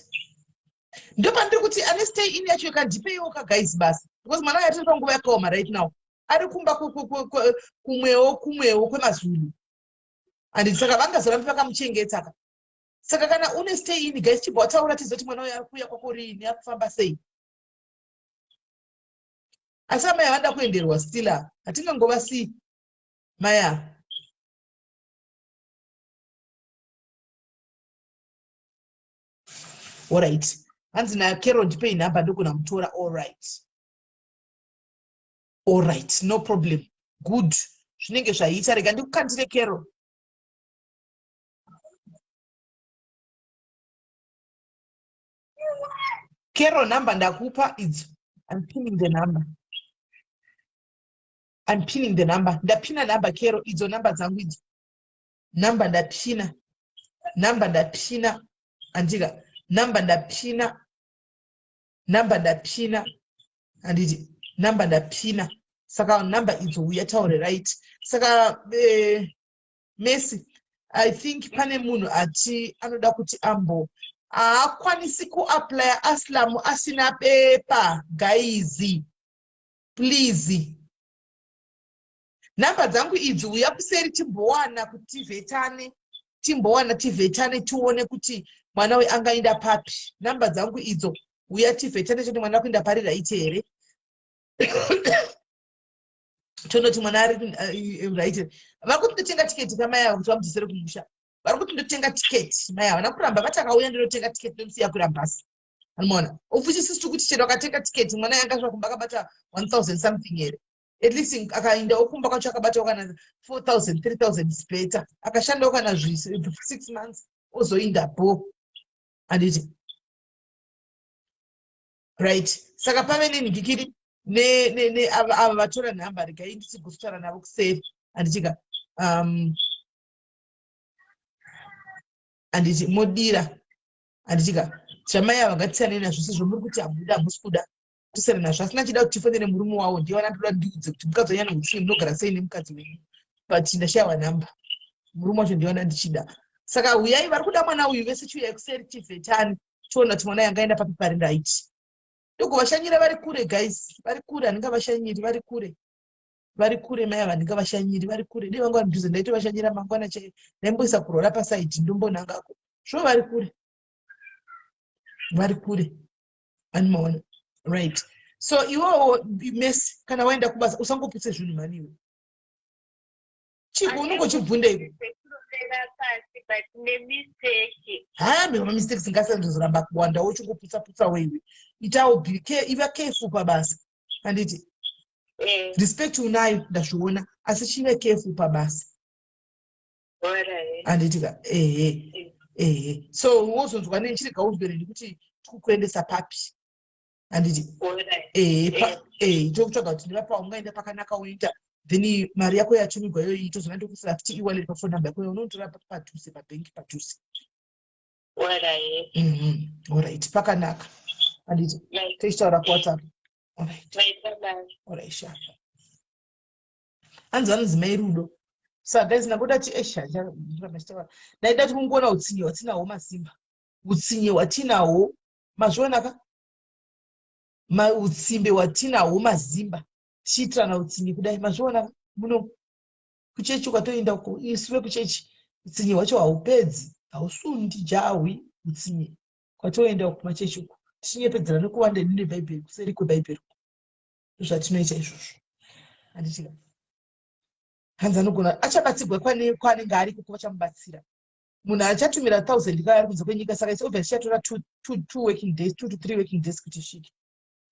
Ndopandiri kuti ane stay in yacho ikandipeiwo ka guys basa. Because mwana uyu atiri panguva yakaoma right now. Ari kumba kumwewo kumwewo kwemazulu. And saka vangazorambi vakamuchengeta ka. Saka kana une stay in guys, chibva wataura tizoti mwana uyu ari kuuya kwako riini, ari kufamba sei. Asi amai havada kuenderwa still ava. Hatingangovasiyi mai ava. Alright. Hanzi naKero ndipei nhamba ndogona mutora. Alright. Alright, no problem. Good. Zvinenge zvaita. Rega ndikukandire Kero. Kero number ndakupa idzo. I'm pinning the number. I'm pinning the number. Ndapina number Kero, idzo number dzangu idzo. Number ndapina. Number ndapina. Andika. Number ndapina. Number ndapina. Anditi number ndapina. Saka number idzo uya taure right. Saka Messi, I think pane munhu ati anoda kuti ambo haakwanisi kuaplya asylum asina bepa guys. Please. Nhamba dzangu idzi uya kuseri timbowana kuti tivhetane, timbowana tivhetane tione kuti mwana uyu angaenda papi. Nhamba dzangu idzo uya tivhetane chete mwana kuenda pari right here. Tonoti mwana ari right. Vari kuti ndotenga tiketi kamai ava kuti vamudzosere kumusha. Vari kuti ndotenga tiketi mai ava nakuramba vati akauya ndinotenga tiketi ndomusiya kuira bhasi. Anomaona. Ofuchi sisi kuti chero akatenga tiketi mwana yanga asvika kumba akabata 1000 something here. At least akaendawo kumba kwacho akabatawo kana 4000 3000 is better. Akashandawo kana 6 months ozoinda bo. Anditi. Right. Saka pave nenhikikiri ne ne ne ava ava vatora nhamba regai ndichigotaura navo kuseri. Anditika. Anditi modira. Anditika. Zvamai ava ngatisiyanei nazvo sezvo muri kuti hamuda hamusi kuda. Tisiyane nazvo. Asina chida kuti tifonere murume wawo ndiye wanatoda ndiudze kuti mukadzi wenyu ane utsinye munogara sei nemukadzi wenyu. But ndashaiwa nhamba. Murume wacho ndiye wanandichida. Saka huyai vari kuda mwana uyu vese chiuyai kuseri tivhetane. Tione kuti mwana yangaenda papi pari right. Ndogovashanyira vari kure guys. Vari kure handingavashanyiri vari kure. Vari kure mai ava handingavashanyiri vari kure. Dai vanga vari mudhuze ndaitovashanyira mangwana chaiye. Ndaimboisa kurora pasaidi ndombonangako. Zvo vari kure. Vari kure. Animaona. Right. So iwewo Messi kana waenda kubasa usangoputse zvinhu mani iwe. Chiko unongochibvunda iwe. Haa mema mistakes ngasanzozoramba kuwanda wochingoputsa putsa weiwe. Itawo iva careful pabasa. Handiti. Respect unayo ndazviona asi chive careful pabasa. Handiti ka ehe. Ehe. So wozonzwa nechirega unzwe neni kuti tikukuendesa papi. Handiti. Ehe, ehe, tokutsvaga kuti ndivapa ungaenda pakanaka unoita then mari yako yatumigwa iyoyi tozona ndokuisira futi e-wallet pafone number yako unonotora padhuze pabhenki padhuze. Alright, pakanaka. Handiti. Tichitaura kuWhatsApp. Alright. Alright, sha. Hanzi vanonzi mai Rudo. Saka guys ndakuda ti esha ndaida kuti mungoona utsinye hwatinahwo masimba. Utsinye hwatinahwo mazviona ka? Utsimbe hwatinahwo mazimba tichiitirana utsinye kudai mazviona ka? Muno kuchechi kwatoenda uko isu vekuchechi utsinye hwacho haupedzi hausundi jahwi utsinye kwatoenda uko kumachechi uko tichinyepedzera nekuwanda ini nebhaibheri kuseri kwebhaibheri zvatinoita izvozvo handiti. Hanzi anogona achabatsirwa kwaanenge ari ikoko vachamubatsira. Munhu achatumira 1000 kaya ari kunze kwenyika saka it's obvious ichatora two working days, 2 to 3 working days kuti isvike.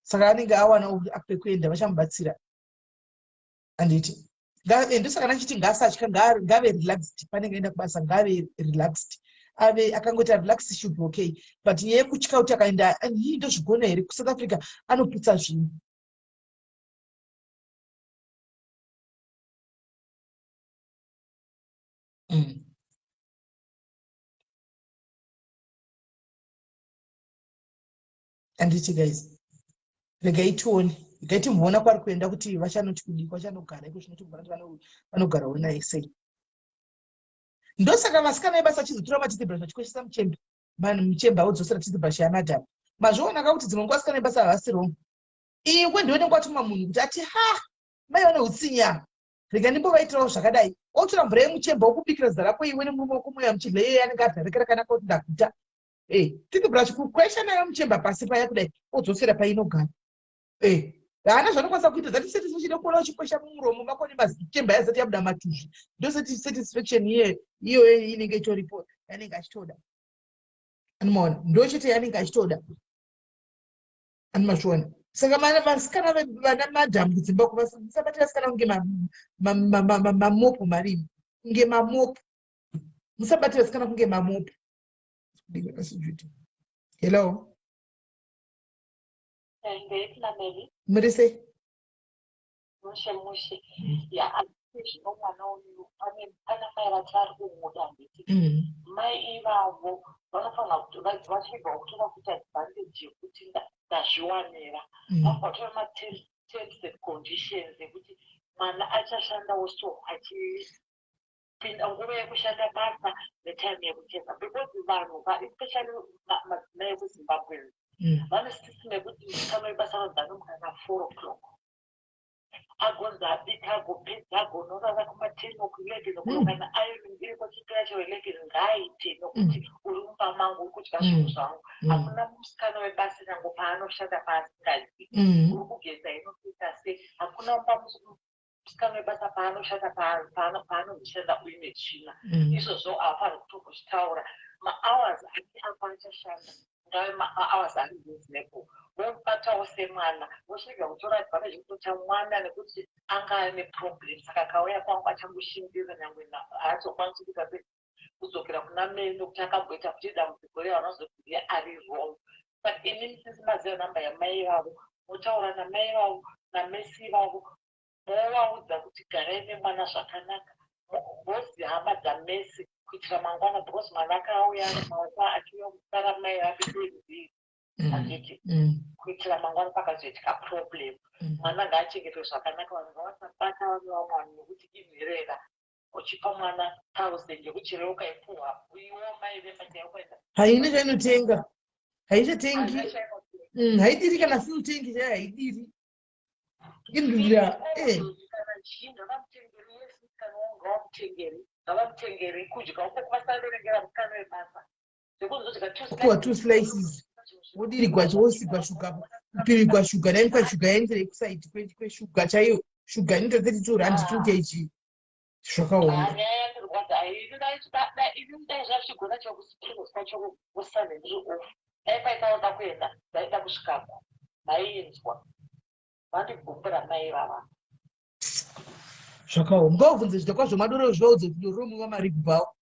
Saka anenge awana pekuenda, vachamubatsira, handiti? Ndosaka ndachiti ngaasatya, ngave relaxed panenge aenda kubasa, ngave relaxed, ave akangoita relax should be okay. But nyaya yekutya kuti akaenda, hii, ndozvigona here kuSouth Africa, anoputsa zvinhu. Handiti guys, regai tione, regai timboona kwari kuenda kuti vachanoti kudii, kwachanogara iko zvino, timboona kuti vanogarawo naye sei. Ndosaka vasikana vebasa achizotora matoothbrush vachikweshesa muchembe, vanhu muchembe audzosera toothbrush yamadhamu. Mazviona ka kuti dzimwe nguva vasikana vebasa havasi wrong. Iwe ndiwe unenge watuma munhu kuti ati, ha, mai vane utsinya, rega ndimbovaitirawo zvakadai. Otora mvura yemuchembe wokubikira zita rako iwe nemurume wako, mweya muchidya, iyeye anenge abva rakanaka kuti ndaguta. Toothbrush kukwesha nayo muchemba pasi paya kudai, odzosera painogara. Haana zvanokwanisa kuita. That satisfaction yekuona uchikwesha mumuromo mako nemachemba yazati yabuda matuzvi, ndo satisfaction iye iyoyo inenge itoripo yanenge achitoda. Anomaona, ndo chete yanenge achitoda, animazviona. Saka vasikana, vana madhamu kudzimba, musabatira vasikana kunge mamopo marimi, kunge mamopo. Musabatira vasikana kunge mamopo. Hello. Muri sei? Mushe mushe. Ya, zvino mwana uyu pana mai vati vari kumuda, handiti? Mai ivavo vanofanira kuti vachibva kutora kuita advantage yekuti ndazviwanira. Vanofanira kutora ma-terms and conditions ekuti mwana achashandawo, so achipinda nguva yekushanda basa netime yekucheka, because vanhu, especially madzimai ekuZimbabwe, vane system yekuti musikana webasa anonzi anomuka na4 o'clock, agonzi abika, agopedza, agonorara kuma10 o'clock, 11 o'clock. Kana ironing iriko, chito yacho 11 ngaaite, nokuti uri mumba mangu, uri kudya zvinhu zvangu. Hakuna musikana webasa nyange paanoshanda paasingadyi. Uri kugeza, inokuita sei? Hakuna mumba musikana webasa paanoshanda paanozoshanda uine tsvina. Izvozvo haafaniri kutombochitaura. Mahours ake apa achashanda ngave mahours ari reasonable, vomubatawo semwana, vosvika kutora advantage yekutota mwana nekuti anga ane problem. Saka akauya kwangu achangoshingirira, nyangwe haazokwanisi kuita se kudzokera kuna Mary, nokuti akamboita kuti dambudziko rei vanozoti ari wrong. But inini, since maziva namba yamai vavo, motaura namai vavo namesi vavo, movaudza kuti garai nemwana zvakanaka, vozi hama dzamesi kuitira mangwana, because mwana akauya ari maoko achiuya kusara mai vake kuenzii, handiti? Kuitira mangwana pakazoitika problem, mwana ngaachengetwe zvakanaka. Vanhu ngavasabata vamwe vamwe vanhu nekuti inherera. Uchipa mwana 1000 yekuchireuka ipuhwa iwo mai vemba chaiukaita. Haina chainotenga, haichatengi. Haidiri kana fuel tank chaiyo haidiri, inodira. Kana chii, ngavamutengere yesi musikana wangu, ngavamutengere, ngavamutengere kudya uko, vasaverengera musikana webasa zvekuzodya. Kupiwa two slices, wodirigwa, wosigwa shuga, kupirigwa shuga, daimupa shuga yaendere kuside kweshuga chaiyo, shuga inoita R32, 2 kg, zvakaoma. Nyaya yandirwadza, ini dai zvachigona chokusipiriswa chokusane ndiri off, dai paitaoda kuenda, ndaida kusvikako, maiinzwa vandigumbura mai vava. Zvakaoma. Ngaubvunze zvidhakwa zvemadoro, zvivaudze kuti doro romiwa mari kubvawo,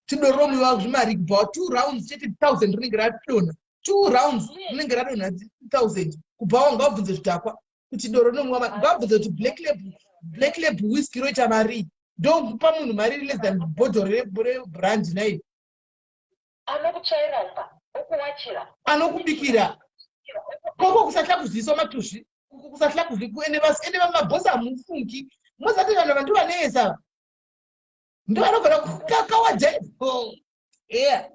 tidoro romiwa zvimari kubvawo, two rounds chete, 1000 rinenge radonha, two rounds rinenge radonha 1000 kubvawo. Ngaubvunze zvidhakwa kuti doro rinomwiwa mari. Ngaubvunze kuti Black Label whisky roita marii, ndokupa munhu mari iri less than bhodhoro rebrand nai. Anokutsvaira mba, okuwachira. Anokubikira koko, kusatya kuzviswa matuzvi, kusatya kuzvi. Ende vamabhosi hamufungi, mozati vanhu vandu vaneyesa ndo vanogona kukawadha, yeah,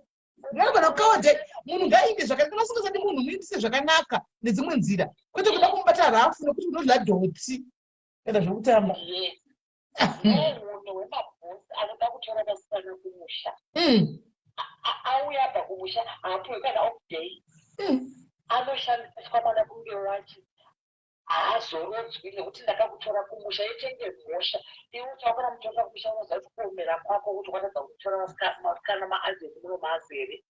vanogona kukawadha. Munhu ngaainde zvakanaka, vasingasati munhu muindise zvakanaka nedzimwe nzira, kwete kuda kumubata rafu nokuti unodya dhotsi kana zvekutamba. Yes, munhu wemabhosi anoda kutora vasikana kumusha, auya abva kumusha, haapiwe kana off day. Anoshandiswa mwana kunge wachi. Haazorodzwi nekuti ndakakutora kumusha, itenge mhosva. Iwe uchakona mutora kumusha, unoziva kuti kuomera kwako kuti watadza kutora vasikana maazeri muno maazere,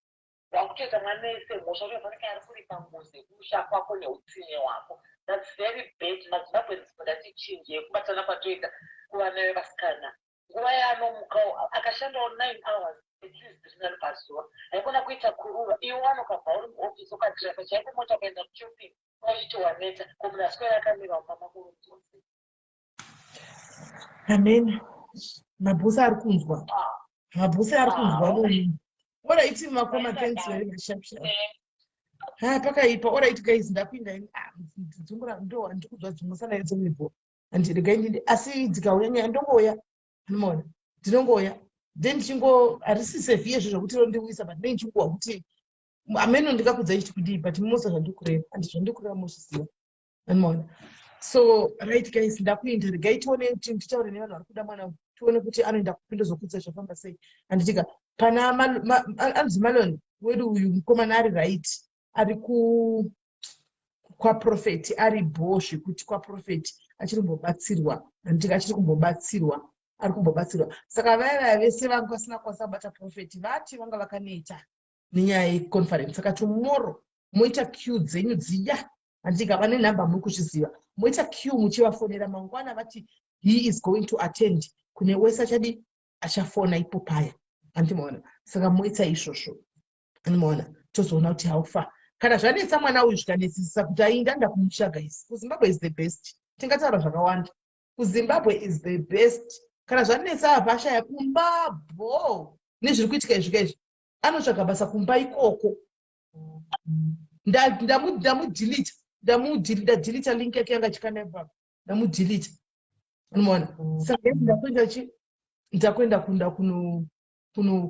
wakutoita mwana ese mhosva kuti fanike ari kuripa ngozi yekumusha kwako neutsinye hwako. That's very bad. MaZimbabweans, ngatichinje kubatana kwatoita kuvana vevasikana. Nguva yaanomukawo, akashandawo 9 hours at least rinani pazuva, haikona kuita kurura. Iwe wanokabva uri muofisi, ukadhiraivha chaiko mota ukaenda kushopping, wachiti waneta. Ko munhu aswera akamira mumba mako dzose? Amen. Mabhosi ari kunzwa, mabhosi ari kunzwa. Alright makoma, thanks very much. Sharp sharp. Ha, pakaipa. Alright guys, ndakuinda. Dzungura ndo ndikuzwa dzimusana idzoipo. Handiregai ndinde, asi dzikauya nyaya ndongouya. Anomaona ndinongouya, then ndichingo harisi severe zvo zvokuti rondiwisa, but then ndichingowa kuti ameno ndingakudza ichiti kudii, but musa zvandikureva, handi zvandikureva mozviziva, anomaona. So right guys, ndakuinda. Regai tione kuti nditaure nevanhu vari kuda mwana, tione kuti anoenda kupi, ndozokudza zvafamba sei. Handitika pana anzi Malon wedu uyu mukomana ari right, ari ku kwaProphet, ari bho zvekuti kwaProphet achiri kumbobatsirwa. Handitika achiri kumbobatsirwa, ari kumbobatsirwa. Saka vaya vaya vese vanga vasina kukwanisa kubata Prophet, vati vanga vakaneta nenyaya yeconference. Saka tomorrow moita queue dzenyu dziya, handika vane nhamba muri kuzviziva, moita queue muchivafonera mangwana. Vati he is going to attend kune wese achadi achafona ipo paya, handimaona. Saka moita izvozvo, andimaona. Tozoona kuti how far. Kana zvanetsa mwana uyu, zvikanetsisa kuti ainda nda kumusha, guys, kuZimbabwe is the best. Tingataura zvakawanda, kuZimbabwe is the best. Kana zvanetsa apa ashaya kumba bho nezviri kuitika izvi kaizvi, anotsvaga basa kumba ikoko. Ndamudelete, ndadelete link yake yanga chikanda ipapo, ndamudelete, unoona. Saka ndakuenda chi ndakuenda kunda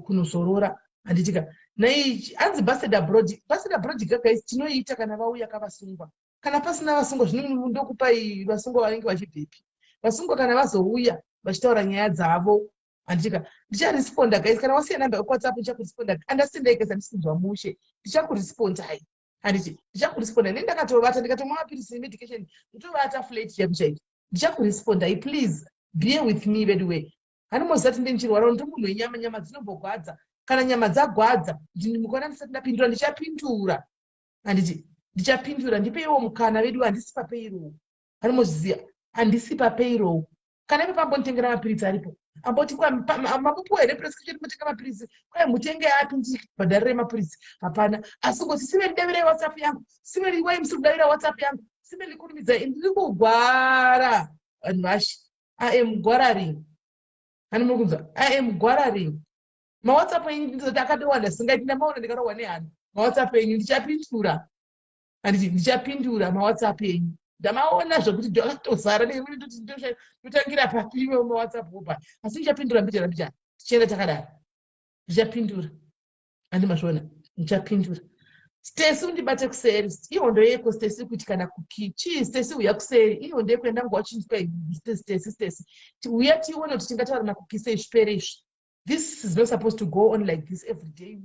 kunozorora, handitika nai. Hanzi busted abroad, busted abroad guys, tinoiita kana vauya kavasungwa. Kana pasina vasungwa, zvino ndokupai vasungwa vanenge vachibvepi? Vasungwa kana vazouya vachitaura nyaya dzavo, handitika ndicharesponda. Guys, kana wasiya namba yekuWhatsApp, ndichakuresponda. Understandai guys, handisi kunzwa mushe. Ndichakurespondai, handiti ndichakuresponda. Ne ndakatovata, ndikatomwa mapirisi nemedication, ndotovata flat chaiko chaiko. Ndichakurespondai, please bear with me. By hanimoziva kuti ndinchirwara, ndo munhu wenyama, nyama dzinombogwadza. Kana nyama dzagwadza, mukaona ndisati ndapindura, ndichapindura, handiti ndichapindura. Ndipeiwo mukana vedu, handisi papayroll, hanimozviziva, handisi papayroll. Kana ipo pambonditengera mapiritsi aripo, amboti mamupiwa here prescription mutenga mapiritsi? Kwai mutenge api ndibhadharire mapiritsi? Hapana. Asi ngoti sive ndidavirei WhatsApp yangu, sive wai musiri kudavira WhatsApp yangu? Sive ndikurumidzai, ndiri kugwara vanhu vashi. I am gwararing, hani muri kunzwa? I am gwararing. MaWhatsApp enyu ndizoti akatowanda singaiti, ndamaona ndikarohwa nehana. MaWhatsApp enyu ndichapindura, handiti ndichapindura maWhatsApp enyu. Ndamaona zvekuti akatozara, ndotangira papi maWhatsApp opa? Asi ndichapindura mbijana mbijana, tichienda takadaro. Ndichapindura, handi mazviona, ndichapindura. Stesi, undibate kuseri. Ihondo yeko Stesi kuti kana kuki chii? Stesi, uya kuseri. Ihondo yeko yandanguva chinzwa. Stesi, Stesi, uya tione kuti tingataura nakuki sei zvipere izvi. This is not supposed to go on like this every day,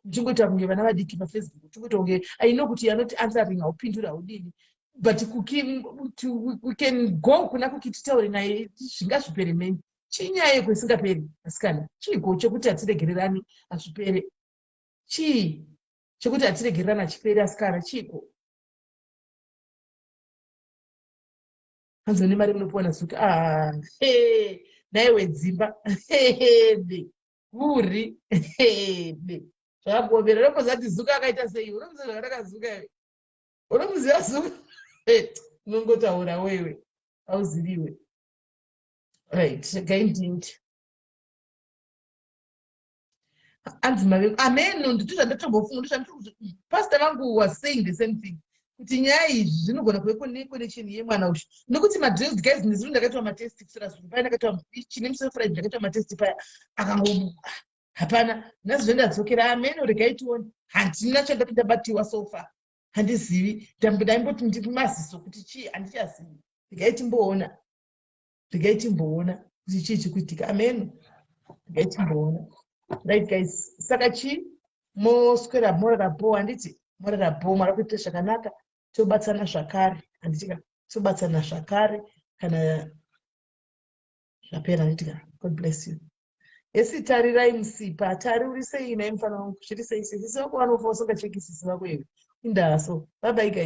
uchingoita kunge vana vadiki paFacebook, uchingoita kunge I know kuti you're not answering, haupinduri, haudini, but Kuki, we can go kuna Kuki titaure naye, zvingazvipere meni. Chinyaya yeko isingaperi, asikana? Chiiko chekuti hatiregererani hazvipere? Chii chekuti hatiregererani hachiperi, asikana? Chiiko? Hanzi une mari munopiwa naZuka. Ah, naiwe dzimba be uri be zvakakuomera. Unomboziva kuti Zuka akaita sei? Unomuziva zvakanaka Zuka iwe? Unomuziva Zuka? Unongotaura wewe, hauziviwe. Right, regai ndindi. Anzi mave ameno ndito zvandatombofunga. Pastor vangu was saying the same thing, kuti nyaya izvi zvinogona kuve neconnection yemwana uyu, nekuti madrills, guys, nezuro ndakaitwa matest kusera zuro paya, ndakaitwa chine musi weFriday, ndakaitwa matest paya, akango hapana. Nhasi zvendadzokera, ameno, regai tione. Handina chandati ndabatiwa so far, handizivi. Ndaimboti ndiri maziso kuti chii, handichazivi. Regai timboona, regai timboona kuti chii chikuitika. Ameno, regai timboona. Right guys, saka chii, moswera morara bho, handiti morara bho? Mwari kuitira zvakanaka, tobatsana zvakare, handitika? Tobatsana zvakare kana zvapera, nditika. God bless you. Esi tarirai musipa, tari uri sei nai mufana wangu? Zviri sei? Sisi vako vanofa usingacheki sisi vako iwe? Indaa. So bye bye, guys.